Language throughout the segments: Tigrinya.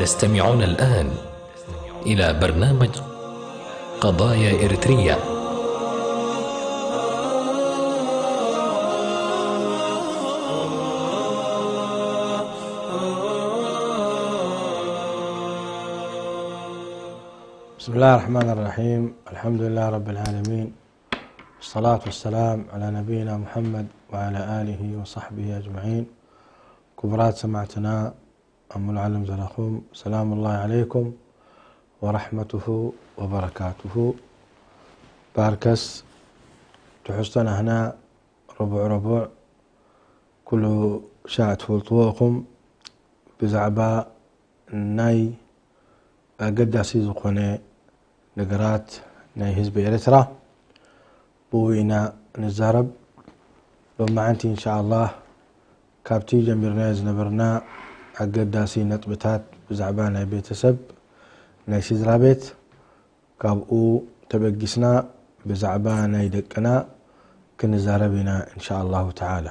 تستمعون الآن إلى برنامج قضايا إريتريا. بسم الله الرحمن الرحيم. الحمد لله رب العالمين. والصلاة والسلام على نبينا محمد وعلى آله وصحبه أجمعين. ክቡራት ሰማዕትና ኣብ ሙሉእ ዓለም ዘለኹም፣ ሰላም ላሂ ዓለይኩም ወረሕመቱሁ ወበረካቱሁ። ባርከስ ትሕዝቶ ናህና ረቡዕ ረቡዕ ኩሉ ሻዕ ትፈልጥዎ ኢኹም። ብዛዕባ ናይ ኣገዳሲ ዝኾነ ነገራት ናይ ህዝቢ ኤርትራ ብኡ ኢና ንዛረብ። ሎማዓንቲ እንሻኣላህ ካብቲ ጀሚርናዮ ዝነበርና ኣገዳሲ ነጥብታት ብዛዕባ ናይ ቤተሰብ፣ ናይ ስድራ ቤት፣ ካብኡ ተበጊስና ብዛዕባ ናይ ደቅና ክንዛረብ ኢና እንሻኣላሁ ተዓላ።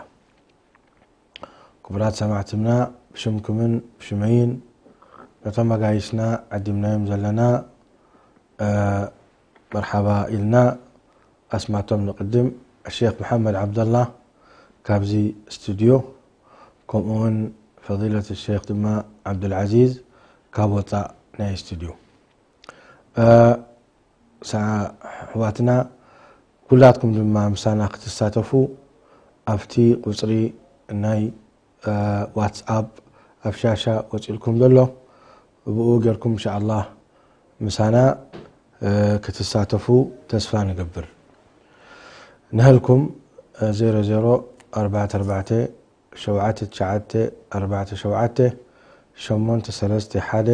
ክቡራት ሰማዕትና፣ ብሽምኩምን ብሽመይን ነቶም ኣጋይሽና ዓዲምናዮም ዘለና፣ እ፣ መርሓባ ኢልና ኣስማቶም ንቕድም። ኣሼኽ መሓመድ ዓብደላ ካብዚ ስቱድዮ፣ ከምኡውን ፈዲለት ሼኽ ድማ ዓብዱልዓዚዝ ካብ ወፃእ ናይ ስቱድዮ። እ፣ ሰዓ ኣሕዋትና ኩላትኩም ድማ ምሳና ክትሳተፉ ኣብቲ ቁፅሪ ናይ፣ እ፣ ዋትስኣፕ ኣብ ሻሻ ወፂልኩም ዘሎ፣ ብኡ ጌርኩም እንሻኣላህ ምሳና፣ እ፣ ክትሳተፉ ተስፋ ንገብር። ንሀልኩም፣ እ፣ ዜሮ ዜሮ ኣርባዕተ ኣርባዕተ ሸውዓተ ትሽዓተ ኣርባዕተ ሸውዓተ ሸሞንተ ሰለስተ ሓደ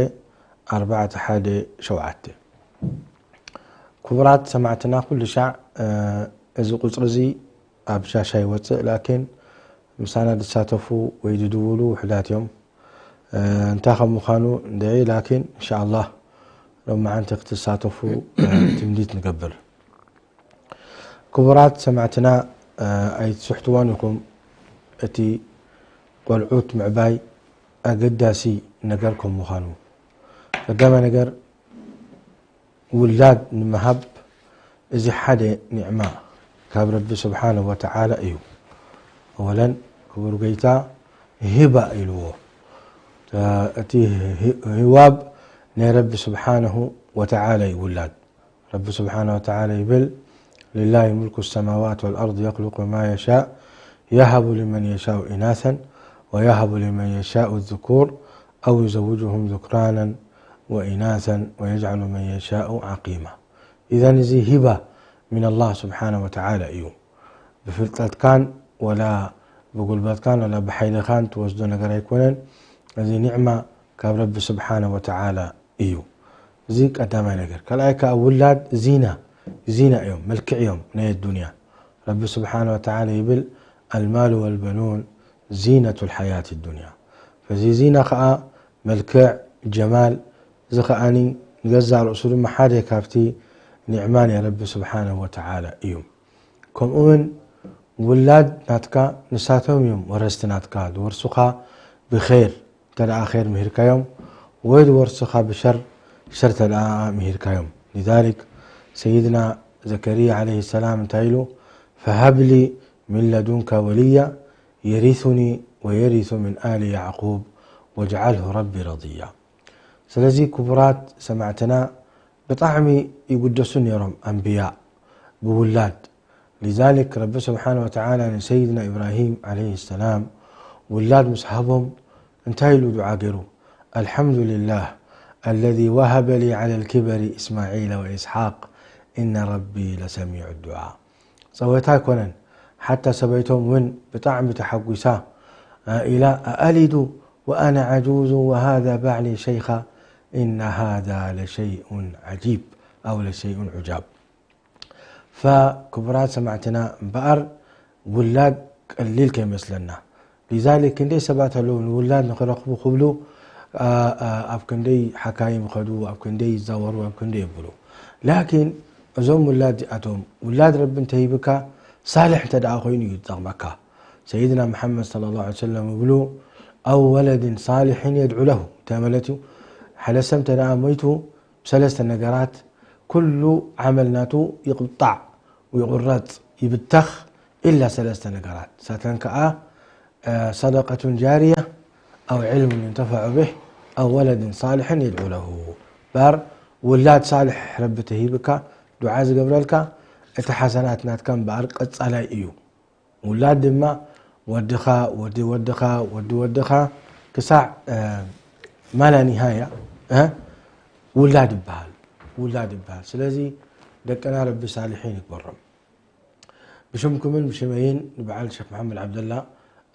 ኣርባዕተ ሓደ ሸውዓተ። ክቡራት ሰማዕትና፣ ኩሉ ሻዕ፣ እ፣ እዚ ቁፅሪ እዚ ኣብ ሻሻ ይወፅእ፣ ላኪን ምሳና ዝሳተፉ ወይ ዝድውሉ ውሑዳት እዮም። እ፣ እንታይ ከም ምዃኑ ንደዒ፣ ላኪን እንሻኣላህ ሎማዓንቲ ክትሳተፉ፣ እ፣ ትምኒት ንገብር። ክቡራት ሰማዕትና፣ እ፣ ኣይትስሕትዎን ኢኹም፣ እቲ ቆልዑት ምዕባይ ኣገዳሲ ነገር ከም ምዃኑ። ቀዳማይ ነገር፣ ውላድ ንምሃብ እዚ ሓደ ኒዕማ ካብ ረቢ ስብሓነሁ ወተዓላ እዩ። ኣወለን፣ ክቡር ጎይታ ሂባ ኢልዎ። እ፣ እቲ ሂ-፣ ሂዋብ ናይ ረቢ ስብሓነሁ ወተዓላ እዩ ውላድ። ረቢ ስብሓነሁ ወተዓላ ይብል፣ لله ملك السماوات والأرض يخلق ما يشاء يهب لمن يشاء إناثا ويهب لمن يشاء الذكور أو يزوجهم ذكرانا وإناثا ويجعل من يشاء عقيما. إذن እዚ ሂባ من الله سبحانه وتعالى እዩ። ብፍልጠትካን ወላ ብጉልበትካን ወላ ብሓይልኻን ትወስዶ ነገር ኣይኮነን። እዚ ኒዕማ ካብ ረቢ ስብሓነ ወተዓላ እዩ። እዚ ቀዳማይ ነገር። ካልኣይ ከኣ ውላድ ዚና፣ ዚና እዮም፣ መልክዕ እዮም ናይ ኣዱንያ። ረቢ ስብሓነ ወተዓላ ይብል፣ المال والبنون زينة الحياة الدنيا። ፈዚ ዚና ከኣ መልክዕ፣ ጀማል፣ እዚ ከኣኒ ንገዛእ ርእሱ ድማ ሓደ ካብቲ ኒዕማ ናይ ረቢ ስብሓነ ወተዓላ እዩ። ከምኡ እውን ውላድ ናትካ ንሳቶም እዮም ወረስቲ ናትካ፣ ዝወርሱኻ ብኸይር እንተ ደኣ ኸይር ምሂርካዮም፣ ወይ ዝወርሱኻ ብሸር፣ ሸር እንተ ደኣ ምሂርካዮም። لذلك ሰይድና ዘከርያ ዓለይሂ ሰላም እንታይ ኢሉ? فهب لي من لدنك وليا يرثني ويرث من آل يعقوب واجعله رب رضيا። ስለዚ ክቡራት ሰማዕትና ብጣዕሚ ይጉደሱ ነይሮም ኣንብያ ብውላድ። لذلك ረቢ ስብሓነ ወተዓላ ንሰይድና ኢብራሂም ዓለይሂ ሰላም ውላድ ምስ ሃቦም እንታይ ኢሉ ዱዓ ገይሩ? الحمد لله الذي وهب لي على الكبر إسماعيل وإسحاق إن ربي لسميع الدعاء። ጸወታ ኣይኮነን። ሓታ ሰበይቶም እውን ብጣዕሚ ተሓጒሳ፣ እ፣ ኢላ፣ أألد وأنا عجوز وهذا بعلي شيخا إن هذا لشيء عجيب أو لشيء عجاب። ፈክቡራት ሰማዕትና እምበኣር ውላድ ቀሊል ከይመስለና። ሊዛሊክ ክንደይ ሰባት ኣለዉ ንውላድ ንኽረኽቡ ክብሉ፣ ኣ፣ ኣ፣ ኣብ ክንደይ ሓካይም ይኸዱ፣ ኣብ ክንደይ ይዛወሩ፣ ኣብ ክንደይ የብሉ። ላኪን እዞም ውላድ እዚኣቶም፣ ውላድ ረቢ እንተሂብካ ሳልሕ እንተ ደኣ ኮይኑ እዩ ዝጠቕመካ። ሰይድና መሓመድ ሰለላሁ ዐለይሂ ወሰለም ይብሉ፣ "ኣው ወለድን ሳሊሕን የድዑ ለሁ" እንታይ ማለት እዩ? ሓደ ሰብ እንተ ደኣ ሞይቱ፣ ብሰለስተ ነገራት ኩሉ ዓመል ናቱ ይቕጣዕ፣ ይቑረጽ፣ ይብተኽ፣ ኢላ ሰለስተ ነገራት። ሳተን ከኣ፣ እ፣ ሰደቀቱን ጃርያ፣ ኣው ዕልምን ዩንተፈዑ ብህ፣ ኣው ወለድን ሳልሕን የድዑ ለሁ። ባር ውላድ ሳልሕ ረቢ ተሂብካ፣ ዱዓ ዝገብረልካ፣ እቲ ሓሰናት ናትካ እምበኣር ቀጻላይ እዩ። ውላድ ድማ ወድኻ፣ ወዲ ወድኻ፣ ወዲ ወድኻ፣ ክሳዕ፣ እ፣ ማላ ኒሃያ፣ እ፣ ውላድ ይበሃል። ውላድ ይበሃል። ስለዚ ደቅና ረቢ ሳልሒን ይግበሮም። ብሽምኩምን ብሽመይን ንበዓል ሸኽ መሓመድ ዓብደላ፣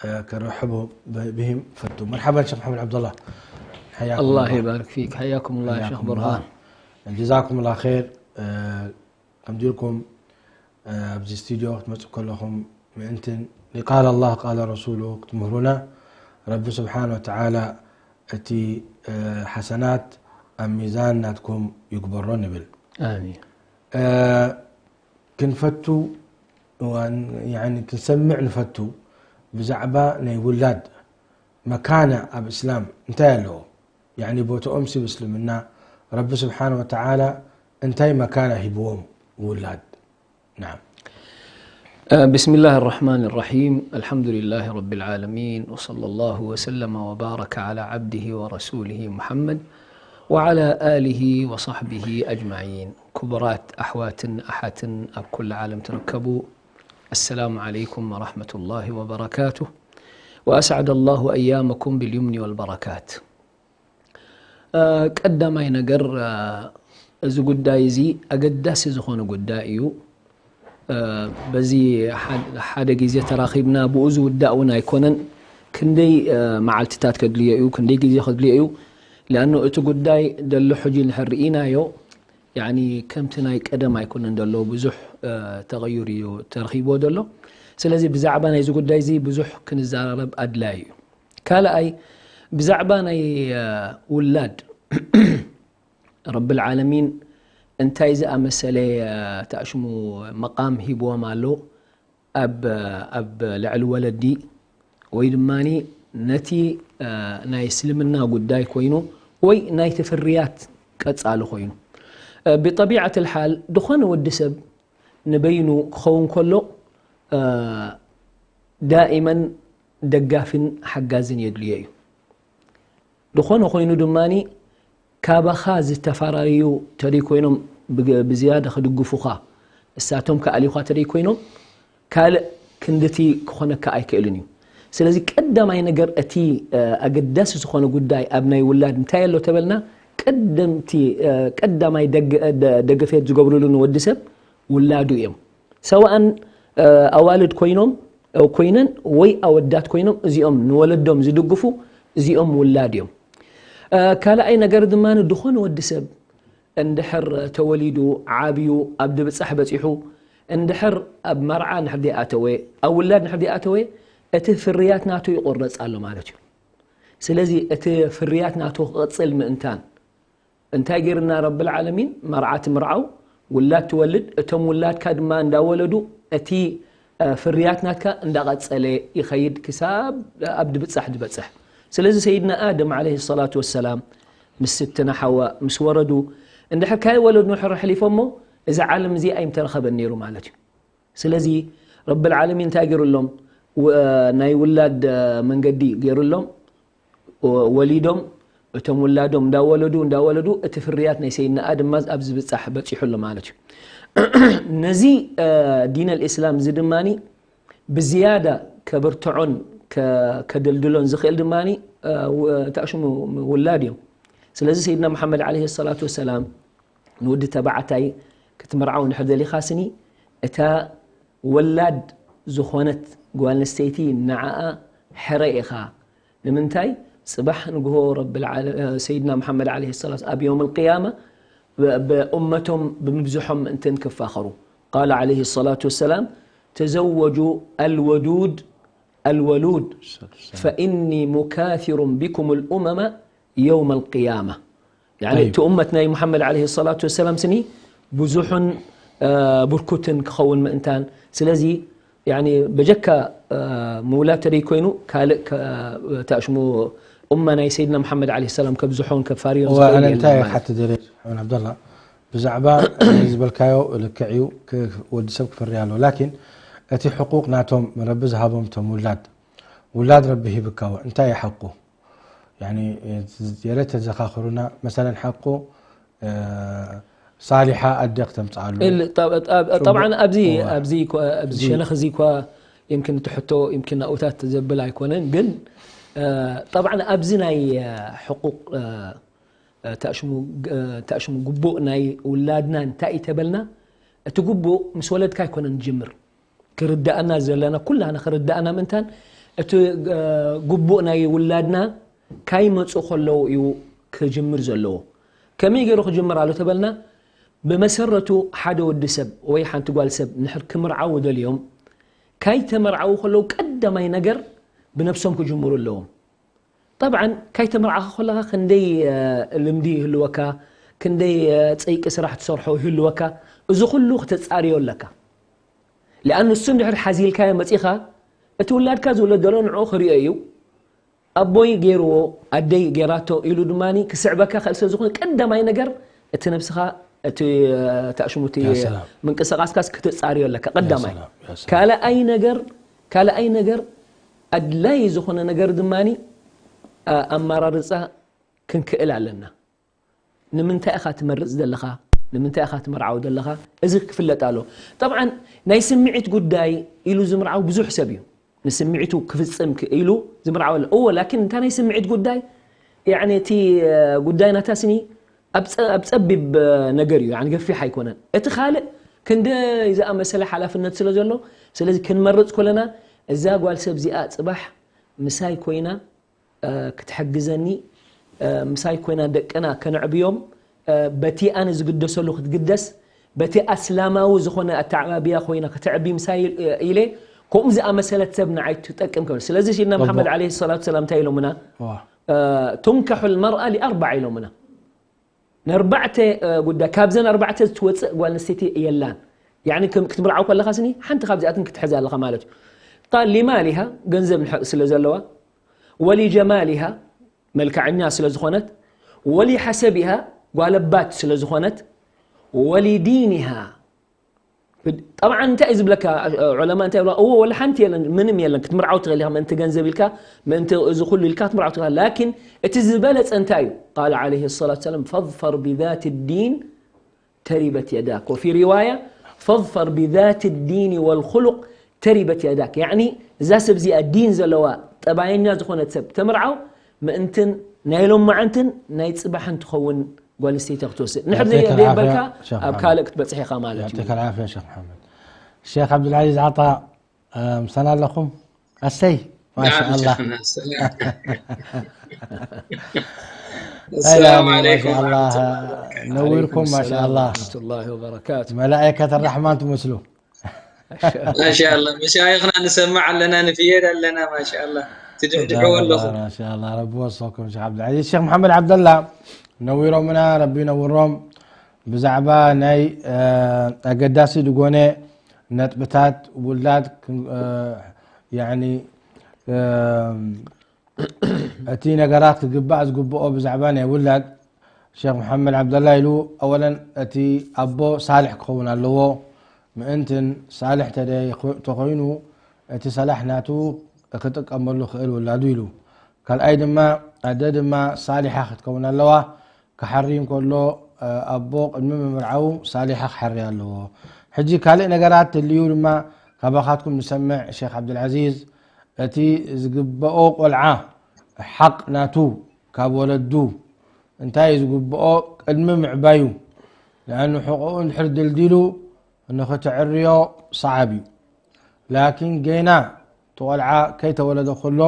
እ፣ ከረሕቦ ብ-፣ ብሂም ፈቱ። መርሓባን ሸኽ መሓመድ ዓብደላ። ሓያኩም الله الله። يبارك فيك. حياكم الله يا شيخ حياكم برهان. الله. ጀዛኩም الله خير። እ፣ ከምዚ ኢልኩም፣ እ፣ ኣብዚ ስቱድዮ ክትመጹ ከለኹም ምእንትን ንቃል ኣላህ ቃል ረሱሉ ክትምህሩና ረቢ ስብሓን ወተዓላ እቲ፣ እ፣ ሓሰናት ኣብ ሚዛን ናትኩም ይግበሮ ንብል። ኣሚን። እ፣ ክንፈቱ፣ እዋን፣ ያኒ ክንሰምዕ ንፈቱ ብዛዕባ ናይ ውላድ መካና ኣብ እስላም እንታይ ኣለዎ? ያኒ ቦትኦም ሲ ብእስልምና ረቢ ስብሓን ወተዓላ እንታይ መካና ሂብዎም ውላድ? ናም። بسم الله الرحمن الرحيم. الحمد لله رب العالمين، وصلى الله وسلم وبارك على عبده ورسوله محمد وعلى آله وصحبه أجمعين. ክቡራት ኣሕዋትን ኣሓትን ኣብ ኩሉ ዓለም ትርከቡ፣ السلام عليكم ورحمة الله وبركاته، وأسعد الله أيامكم باليمن والبركات. እ፣ ቀዳማይ ነገር፣ እ፣ እዚ ጉዳይ እዚ ኣገዳሲ ዝኾነ ጉዳይ እዩ። እ፣ በዚ ሓ-፣ ሓደ ግዜ ተራኺብና ብኡ ዝውዳእ እውን ኣይኮነን። ክንደይ፣ እ፣ መዓልትታት ከድልዮ እዩ፣ ክንደይ ግዜ ከድልዮ እዩ። ሊኣኑ እቲ ጉዳይ ደሎ ሕጂ እንድሕር ርኢናዮ፣ ያኒ ከምቲ ናይ ቀደም ኣይኮነን ደሎ፣ ብዙሕ፣ እ፣ ተቐይሩ እዩ ተረኺብዎ ደሎ። ስለዚ ብዛዕባ ናይዚ ጉዳይ እዚ ብዙሕ ክንዘራረብ ኣድላዪ እዩ። ካልኣይ፣ ብዛዕባ ናይ፣ እ፣ ውላድ ረብል ዓለሚን እንታይ ዝኣመሰለ፣ እ፣ ተኣሽሙ መቓም ሂብዎም ኣሎ ኣብ፣ ኣብ ልዕሊ ወለዲ፣ ወይ ድማ ነቲ፣ እ፣ ናይ እስልምና ጉዳይ ኮይኑ ወይ ናይቲ ፍርያት ቀጻሊ ኮይኑ። እ፣ ብጠቢዓት ልሓል ዝኾነ ወዲ ሰብ ንበይኑ ክኸውን ከሎ፣ እ፣ ዳኢመን ደጋፊን ሓጋዝን የድልዮ እዩ። ዝኾነ ኮይኑ ድማ ካባኻ ዝተፈላለዩ ተደይ ኮይኖም ብገ-፣ ብዝያዳ ክድግፉኻ፣ እሳቶም ክኣልዩኻ ተደይ ኮይኖም ካልእ ክንድቲ ክኾነካ ኣይክእልን እዩ። ስለዚ ቀዳማይ ነገር እቲ፣ እ፣ ኣገዳሲ ዝኾነ ጉዳይ ኣብ ናይ ውላድ እንታይ ኣሎ ተበልና፣ ቀደምቲ፣ እ፣ ቀዳማይ ደገ-፣ ደ-፣ ደገፌት ዝገብሩሉ ንወዲ ሰብ ውላዱ እዮም። ሰዋእን፣ እ፣ ኣዋልድ ኮይኖም፣ እ፣ ኮይነን ወይ ኣወዳት ኮይኖም እዚኦም ንወለዶም ዝድግፉ እዚኦም ውላድ እዮም። እ፣ ካልኣይ ነገር ድማ ዝኾነ ወዲ ሰብ እንድሕር ተወሊዱ ዓብዩ ኣብ ድብጻሕ በጺሑ እንድሕር ኣብ መርዓ እንድሕር ዘይኣተወ ኣብ ውላድ እንድሕር ዘይኣተወ እቲ ፍርያት ናቱ ይቆረጽ ኣሎ ማለት እዩ። ስለዚ እቲ ፍርያት ናቱ ክቕጽል ምእንታን እንታይ ገይርና ረብል ዓለሚን መርዓ ትምርዓው ውላድ ትወልድ እቶም ውላድካ ድማ እንዳወለዱ እቲ እ፣ ፍርያት ናትካ እንዳቐጸለ ይኸይድ ክሳብ ኣብ ድብጻሕ ዝበጽሕ። ስለዚ ሰይድና ኣደም ዓለይሂ ሰላቱ ወሰላም ምስ ስትና ሓዋ ምስ ወረዱ እንድሕር ካይወለዱ ንሕር ኣሕሊፎሞ እዛ ዓለም እዚኣ ኣይምተረኸበን ነይሩ ማለት እዩ። ስለዚ ረብል ዓለሚን እንታይ ገይሩሎም? ው-፣ ናይ ውላድ፣ እ፣ መንገዲ ገይሩሎም። ወ-፣ ወሊዶም እቶም ውላዶም እንዳወለዱ እንዳወለዱ እቲ ፍርያት ናይ ሰይድና ኣደም ማዝ ኣብ ዝብጻሕ በጺሑ ኣሎ ማለት እዩ። ነዚ፣ እ፣ ዲን ኣልእስላም እዚ ድማኒ ብዝያዳ ከብርትዖን ከ-፣ ከደልድሎን ዝኽእል ድማኒ፣ እ፣ ው-፣ ተኣሽሙ ውላድ እዮም። ስለዚ ሰይድና መሓመድ ዓለይሂ ሰላቱ ወሰላም ንወዲ ተባዕታይ ክትምርዓው እንድሕር ደሊኻ ስኒ እታ ወላድ ዝኾነት ጓል ኣንስተይቲ ንዓኣ ሕረ ኢኻ። ንምንታይ? ጽባሕ ንግሆ ረብል ዓለ-፣ ሰይድና መሓመድ ዓለይሂ ሰላት ኣብ የውም ኣልቅያማ ብ-፣ ብእመቶም ብምብዝሖም ምእንትን ክፋኸሩ። ቃለ ዓለይሂ ሰላቱ ወሰላም፣ ተዘወጁ ኣልወዱድ ኣልወሉድ ፈኢኒ ሙካሲሩን ቢኩም ልኡመማ የውም ኣልቅያማ። ያኒ ጠይብ። እቲ ኡመት ናይ ሙሓመድ ዓለይሂ ሰላቱ ወሰላም ስኒ ብዙሑን፣ እ፣ ብርኩትን ክኸውን ምእንታን። ስለዚ ያኒ በጀካ፣ እ፣ ምውላድ ተደይ ኮይኑ ካልእ ከ-፣ ተኣሽሙ ኡማ ናይ ሰይድና መሓመድ ዓለይሂ ሰላም ከብዝሖን ከፋርዮን እወ ዝኽእል ኣነ የለን እንታይ ማለት። ሓቲ ደልየ ሓመድ ዓብደላ፣ ብዛዕባ እዚ ዝበልካዮ ልክዕ እዩ። ክ- ወዲ ሰብ ክፈሪ ኣለዎ። ላኪን እቲ ሕቁቅ ናቶም ረቢ ዝሃቦም ቶም ውላድ ውላድ ረቢ ሂብካዎ እንታይ እዩ ሓቁ? ያኒ የረ ተዘኻኽሩና። መሰለን ሓቁ ሳሊሓ ኣደ ክተምፅኣሉ። ጠብዓን ኣብዚ ኣብዚ ሸነኽ እዚ እኳ ይምክን እቲ ሕቶ ይምክን ናኡታት ዘብል ኣይኮነን። ግን ጠብዓን ኣብዚ ናይ ሕቁቅ ተእሽሙ ግቡእ ናይ ውላድና እንታይ እዩ ተበልና፣ እቲ ግቡእ ምስ ወለድካ ኣይኮነን ዝጅምር። ክርዳእና ዘለና ኩላና ክርዳእና ምእንታን እቲ ግቡእ ናይ ውላድና ካይመፁ ከለዉ እዩ ክጅምር ዘለዎ። ከመይ ገይሩ ክጅምር ኣሎ ተበልና፣ ብመሰረቱ ሓደ ወዲ ሰብ ወይ ሓንቲ ጓል ሰብ ንሕር ክምርዓዉ ደልዮም ካይተመርዓዉ ከለዉ ቀዳማይ ነገር ብነብሶም ክጅምሩ ኣለዎም። ጠብዓን ካይተመርዓኻ ከለኻ ክንደይ ልምዲ ይህልወካ፣ ክንደይ ፀይቂ ስራሕ ትሰርሖ ይህልወካ፣ እዚ ኩሉ ክተፃርዮ ኣለካ። ሊኣን ንሱ እንድሕር ሓዚልካዮ መፂኻ እቲ ውላድካ ዝውለድ ዘሎ ንዕኡ ክሪኦ እዩ። ኣቦይ ገይርዎ ኣደይ ገይራቶ ኢሉ ድማ ክስዕበካ ክእል ስለ ዝኾነ ቀዳማይ ነገር እቲ ነብስኻ እቲ ተእሽሙቲ ምንቅስቃስካስ ክትፃርዮ ኣለካ ቀዳማይ። ካልኣይ ነገር ካልኣይ ነገር ኣድላይ ዝኾነ ነገር ድማ ኣማራርፃ ክንክእል ኣለና። ንምንታይ ኢኻ ትመርፅ ዘለኻ? ንምንታይ ኢኻ ትመርዓው ዘለኻ? እዚ ክፍለጥ ኣሎ። ጠብዓን ናይ ስምዒት ጉዳይ ኢሉ ዝምርዓው ብዙሕ ሰብ እዩ። ንስምዒቱ ክፍፅም ኢሉ ዝምርዓው ኣሎ። እወ ላኪን እንታ ናይ ስምዒት ጉዳይ ያዕኒ እቲ ጉዳይ ናታ ስኒ ኣብ ፀቢብ ነገር እዩ፣ ገፊሕ ኣይኮነን። እቲ ካልእ ክንደይ ዝኣመሰለ ሓላፍነት ስለ ዘሎ፣ ስለዚ ክንመርፅ ኮለና እዛ ጓል ሰብ እዚኣ ፅባሕ ምሳይ ኮይና ክትሕግዘኒ፣ ምሳይ ኮይና ደቅና ከነዕብዮም፣ በቲ ኣነ ዝግደሰሉ ክትግደስ፣ በቲ ኣስላማዊ ዝኾነ ኣተዓባብያ ኮይና ከተዕቢ ምሳይ ኢለ፣ ከምኡ ዝኣመሰለት ሰብ ንዓይ ትጠቅም ከብል። ስለዚ ሲድና መሓመድ ዓለይሂ ሰላቱ ሰላም እንታይ ኢሎምና? ቱንካሑ ልመርኣ ሊኣርባዕ ኢሎምና። ነርባዕተ ጉዳይ ካብዘን ኣርባዕተ ዝትወፅእ ጓል ኣንስተይቲ የላን። ያኒ ክትምርዓው ከለኻ ስኒ ሓንቲ ካብዚኣትን ክትሕዛ ኣለኻ ማለት እዩ። ቃል ሊማሊሃ ገንዘብ ስለ ዘለዋ፣ ወሊጀማሊሃ መልክዐኛ ስለ ዝኾነት፣ ወሊሓሰቢሃ ጓለባት ስለ ዝኾነት፣ ወሊዲኒሃ ጠብዓን እንታይ እዩ ዝብለካ ዑለማ እንታይ ይብላ? እዎ ወላ ሓንቲ የለን፣ ምንም የለን ክትምርዓው ትኽእል ኢኻ ምእንቲ ገንዘብ ኢልካ ምእንቲ እዚ ኩሉ ኢልካ ክትምርዓው ትኽእል። ላኪን እቲ ዝበለፀ እንታይ እዩ? ቃለ ዓለይሂ ሰላቱ ሰላም ፈظፈር ብዛቲ ዲን ተሪበት የዳክ ወፊ ሪዋያ ፈظፈር ብዛቲ ዲን ወልኹሉቅ ተሪበት የዳክ። ያዕኒ እዛ ሰብ እዚኣ ዲን ዘለዋ ጠባየኛ ዝኾነት ሰብ ተምርዓው ምእንትን ናይ ሎማዓንትን ናይ ፅባሕን ትኸውን ጓል ኣንስተይቲ ክትወስድ ንድሕር ዘየበልካ ኣብ ካልእ ክትበፅሕ ኢኻ ማለት እዩ። يعطيك العافية شيخ محمد. الشيخ عبد العزيز عطا ምሳና ኣለኹም? ኣሰይ ما شاء الله. السلام عليكم ورحمة الله. نوركم ما شاء الله. ورحمة الله وبركاته. ملائكة الرحمن تمثلوا. ما شاء الله مشايخنا نسمع لنا نفيد لنا ما شاء الله. تدحدحوا لكم. ما شاء الله ربي وصلكم شيخ عبد العزيز. شيخ محمد عبد الله نوروا منا ربي نورهم. ብዛዕባ ናይ ኣገዳሲ ዝኾነ ነጥብታት ውላድ እቲ ነገራት ክግባእ ዝግብኦ ብዛዕባ ናይ ውላድ ሸክ መሓመድ ዓብደላ ኢሉ ኣወለን እቲ ኣቦ ሳልሕ ክኸውን ኣለዎ ምእንትን ሳልሕ ተኾይኑ እቲ ሰላሕ ናቱ ክጥቀመሉ ክእል ውላዱ ኢሉ ካልኣይ ድማ ኣደ ድማ ሳሊሓ ክትከውን ኣለዋ ክሓሪ እንከሎ ኣቦ ቅድሚ ምምርዓው ሳሊሓ ክሓሪ ኣለዎ። ሕጂ ካልእ ነገራት ትልዩ ድማ ካባኻትኩም ንሰምዕ ሸክ ዓብዱልዓዚዝ፣ እቲ ዝግበኦ ቆልዓ ሓቕ ናቱ ካብ ወለዱ እንታይ እዩ ዝግብኦ ቅድሚ ምዕባዩ፣ ንኣኑ ሕቕኡ እንድሕር ድልዲሉ ንኽትዕርዮ ሰዓብ እዩ። ላኪን ጌና እቲ ቆልዓ ከይተወለደ ከሎ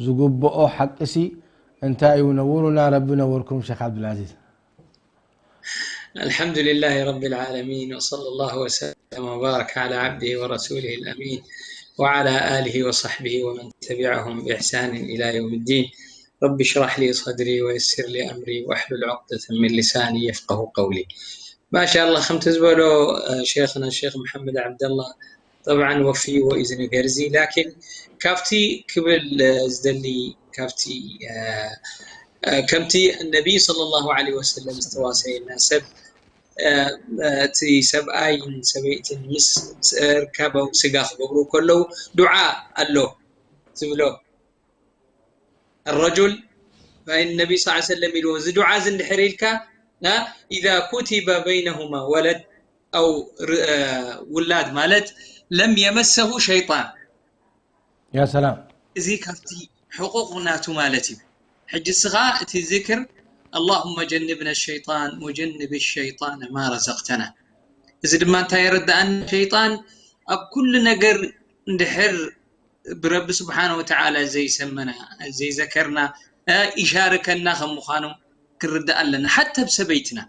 ዝግብኦ ሓቅሲ እንታይ እዩ ነውሩና ረቢ ነውርኩም ሸክ ዓብዱልዓዚዝ። الحمد لله رب العالمين وصلى الله وسلم وبارك على عبده ورسوله الأمين وعلى آله وصحبه ومن تبعهم بإحسان إلى يوم الدين. رب اشرح لي صدري ويسر لي أمري واحلل عقدة من لساني يفقه قولي. ما شاء الله ከምቲ ዝበሎ ሸይኽና ሸይኽ መሓመድ ዓብደላ طبعا ወፍይዎ እዩ እዚ ነገር እዚ ላኪን ካብቲ ክብል ዝደሊ ካብቲ ከምቲ ነቢይ صلى الله عليه وسلم ዝተዋሰየና ሰብ እቲ ሰብኣይን ሰበይትን ምስ ርካቦም ስጋ ክገብሩ ከለዉ ዱዓ ኣሎ ዝብሎ الرجل فإن النبي صلى الله عليه وسلم ኢልዎ እዚ ዱዓ እዚ እንድሕር ኢልካ إذا كتب بينهما ولد أو ውላድ ማለት لم يمسه شيطان يا سلام እዚ ካብቲ ሕቁቕ ናቱ ማለት እዩ ሕጂ እስኻ እቲ ذكر اللهم جنبنا الشيطان وجنب الشيطان ما رزقتنا እዚ ድማ እንታይ የረዳእና ሸይጣን ኣብ ኩሉ ነገር እንድሕር ብረቢ ስብሓን ወተዓላ ዘይሰመና ዘይዘከርና ይሻርከና ከም ምዃኑ ክርዳእ ኣለና ሓተ ብሰበይትና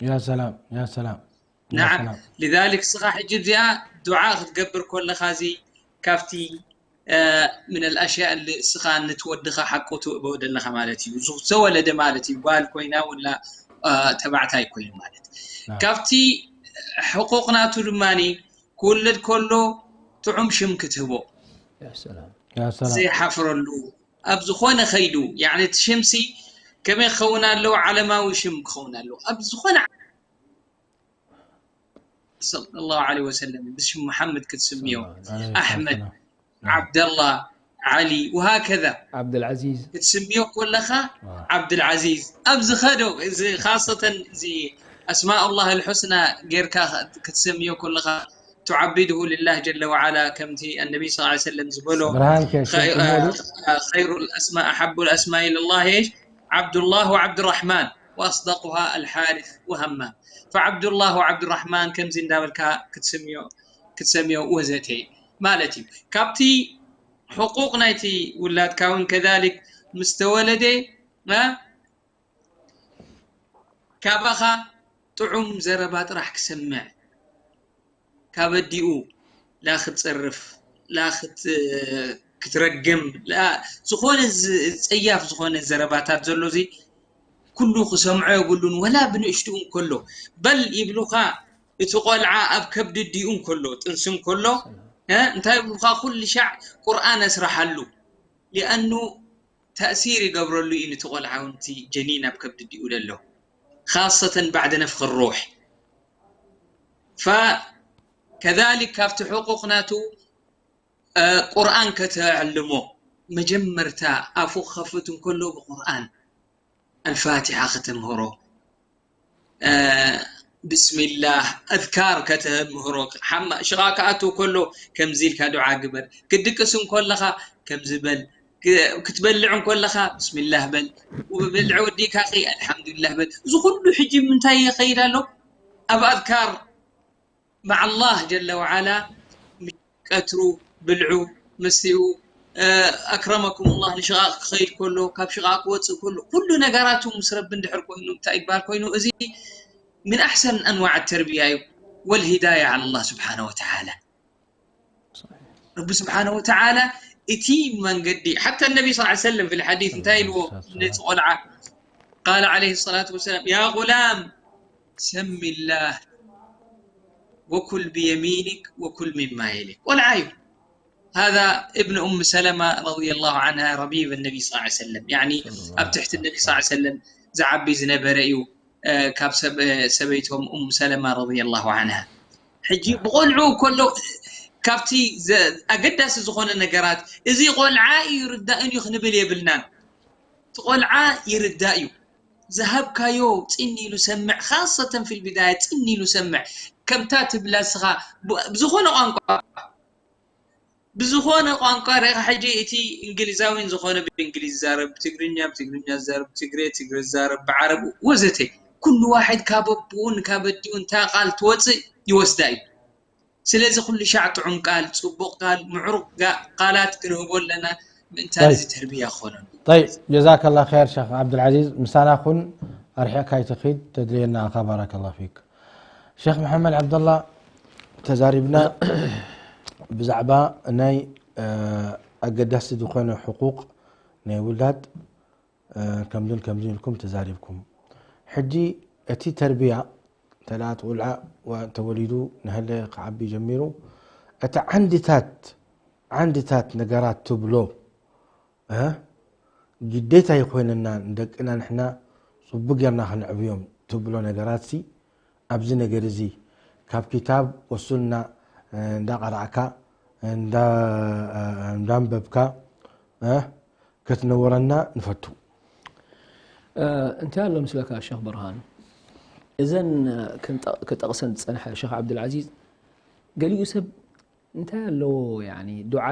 يا سلام يا سلام نعم لذلك እስኻ ሕጂ እዚኣ ዱዓ ክትገብር ከለኻ እዚ ካብቲ من الأشياء اللي እስኻ ንትወድኻ ሓቁ ትእበው ደለኻ ማለት እዩ ዝተወለደ ማለት እዩ ጓል ኮይና ወላ ተባዕታይ ኮይኑ ማለት ካብቲ ሕቁቕ ናቱ ድማ ክውለድ ከሎ ጥዑም ሽም ክትህቦ ዘይሓፍረሉ ኣብ ዝኾነ ከይዱ يعني እቲ ሽምሲ ከመይ ክኸውን ኣለዎ ዓለማዊ ሽም ክኸውን ኣለዎ ኣብ ዝኾነ صلى الله عليه وسلم ብሽም መሓመድ ክትስምዮ ኣሕመድ ዓብደላ ዓሊ وهكذا ዓብደልዓዚዝ ክትስምዮ ከለኻ ዓብደልዓዚዝ ኣብዚ ኸዶ እዚ خاصة እዚ أسماء الله الحسنى ጌርካ ክትስምዮ ከለኻ تعبده لله جل وعلا ከምቲ النبي صلى الله عليه وسلم ዝበሎ ብርሃን ከ خير الأسماء أحب الأسماء إلى الله إيش عبد الله وعبد الرحمن وأصدقها الحارث وهمام فعبد الله وعبد الرحمن ከምዚ እንዳበልካ ክትስምዮ ክትሰምዮ ወዘተ ማለት እዩ ካብቲ ሕቁቕ ናይቲ ውላድካ እውን ከዛሊክ ምስ ተወለደ ካባኻ ጥዑም ዘረባ ጥራሕ ክሰምዕ ካብ ኣዲኡ ላ ክትፀርፍ ላ ክትረግም ዝኾነ ፀያፍ ዝኾነ ዘረባታት ዘሎ እዚ ኩሉ ክሰምዖ የብሉን ወላ ብንእሽትኡ እንከሎ በል ይብሉኻ እቲ ቆልዓ ኣብ ከብዲ ኣዲኡ እንከሎ ጥንሲ እንከሎ እንታይ ይብሉኻ ኩሉ ሻዕ ቁርኣን ኣስራሓሉ ሊኣኑ ተእሲር ይገብረሉ እዩ ነቲ ቆልዓ እውን እቲ ጀኒን ኣብ ከብዲ ኣዲኡ ዘሎ خاصة بعد نفخ الروح فكذلك ካብቲ ሕቁቕ ናቱ ቁርኣን ከተዕልሞ መጀመርታ ኣፉ ክኸፍት እንከሎ ብቁርኣን ኣልፋቲሓ ከተምህሮ ብስሚላህ ኣዝካር ከተምህሮ ሽቓ ክኣቱ ከሎ ከምዚ ኢልካ ዱዓ ግበር ክድቅስ እንከለኻ ከምዚ በል ክትበልዕ እንከለኻ ብስሚላህ በል ብልዒ ወዲእካ ኣልሓምዱሊላህ በል እዚ ኩሉ ሕጂ ምንታይ ይኸይድ ኣሎ ኣብ ኣዝካር مع الله جل وعلا ቀትሩ ብልዑ መስትኡ أكرمكم الله ንሽቓቕ ክኸይድ ከሎ ካብ ሽቓቕ ክወፅእ ከሎ ኩሉ ነገራቱ ምስ ረቢ እንድሕር ኮይኑ እንታይ ይባል ኮይኑ እዚ من أحسن أنواع التربية እዩ والهداية على الله سبحانه وتعالى ረቢ ስብሓነ ወተዓላ እቲ መንገዲ ሓታ ነቢ ስ ሰለም ፊ ልሓዲት እንታይ ኢልዎ ነቲ ቆልዓ ቃል ዓለይሂ ሰላቱ ወሰላም ያ ጉላም ሰሚ ላህ ወኩል ብየሚኒክ ወኩል ሚማ የሊክ ቆልዓ እዩ هذا ابن أم سلمة رضي الله عنها ربيب النبي صلى الله عليه وسلم يعني ኣብ ትሕቲ ነቢ ስ ሰለም ዝዓቢ ዝነበረ እዩ ካብ ሰበይቶም ኡም ሰለማ ረضي الله عنها ሕጂ ብቆልዑ ከሎ ካብቲ ኣገዳሲ ዝኾነ ነገራት እዚ ቆልዓ እዩ ርዳእን እዩ ክንብል የብልናን እቲ ቆልዓ ይርዳእ እዩ ዝሃብካዮ ፅን ኢሉ ሰምዕ خاصة في البداية ፅን ኢሉ ሰምዕ ከምታ ትብላ ስኻ ብዝኾነ ቋንቋ ብዝኾነ ቋንቋ ርኢኻ ሕጂ እቲ እንግሊዛዊን ዝኾነ ብእንግሊዝ ዛረብ ብትግርኛ ብትግርኛ ዛረብ ትግሬ ትግረ ዛረብ ብዓረብ ወዘተ ኩሉ ዋሕድ ካብ ኣቦኡን ካብ ኣዲኡ እንታ ቃል ትወፅእ ይወስዳ እዩ ስለዚ ኩሉ ሻዕ ጥዑም ቃል ፅቡቕ ቃል ምዕሩቕ ቃላት ክንህቦ ኣለና ምእንታን እዚ ተርብያ ክኾነሉ طيب جزاك الله خير شيخ عبد العزيز ምሳና ኩን ኣርሒቕካ ኣይትኺድ ተድልየና ኣኻ بارك الله فيك ሸኽ መሓመድ ዓብደላ ተዛሪብና ብዛዕባ ናይ ኣገዳሲ ዝኾነ ሕቁቕ ናይ ውላድ ከምዝን ከምዝን ኢልኩም ተዛሪብኩም ሕጂ እቲ ተርብያ እንተ ደኣ እቲ ቁልዓ ተወሊዱ ንህለ ክዓቢ ጀሚሩ እቲ ዓንድታት ዓንድታት ነገራት ትብሎ ግዴታ ይኾነና ንደቅና ንሕና ጽቡቅ ጌርና ክንዕብዮም ትብሎ ነገራት ሲ ኣብዚ ነገር እዚ ካብ ኪታብ ወሱና እንዳቀራእካ እንዳንበብካ ክትነውረና ንፈቱ። እንታይ ኣሎ ምስለካ ሸኽ ብርሃን፣ እዘን ክጠቕሰን ዝፀንሐ ሸኽ ዓብድልዓዚዝ፣ ገሊኡ ሰብ እንታይ ኣለዎ ያኒ ዱዓ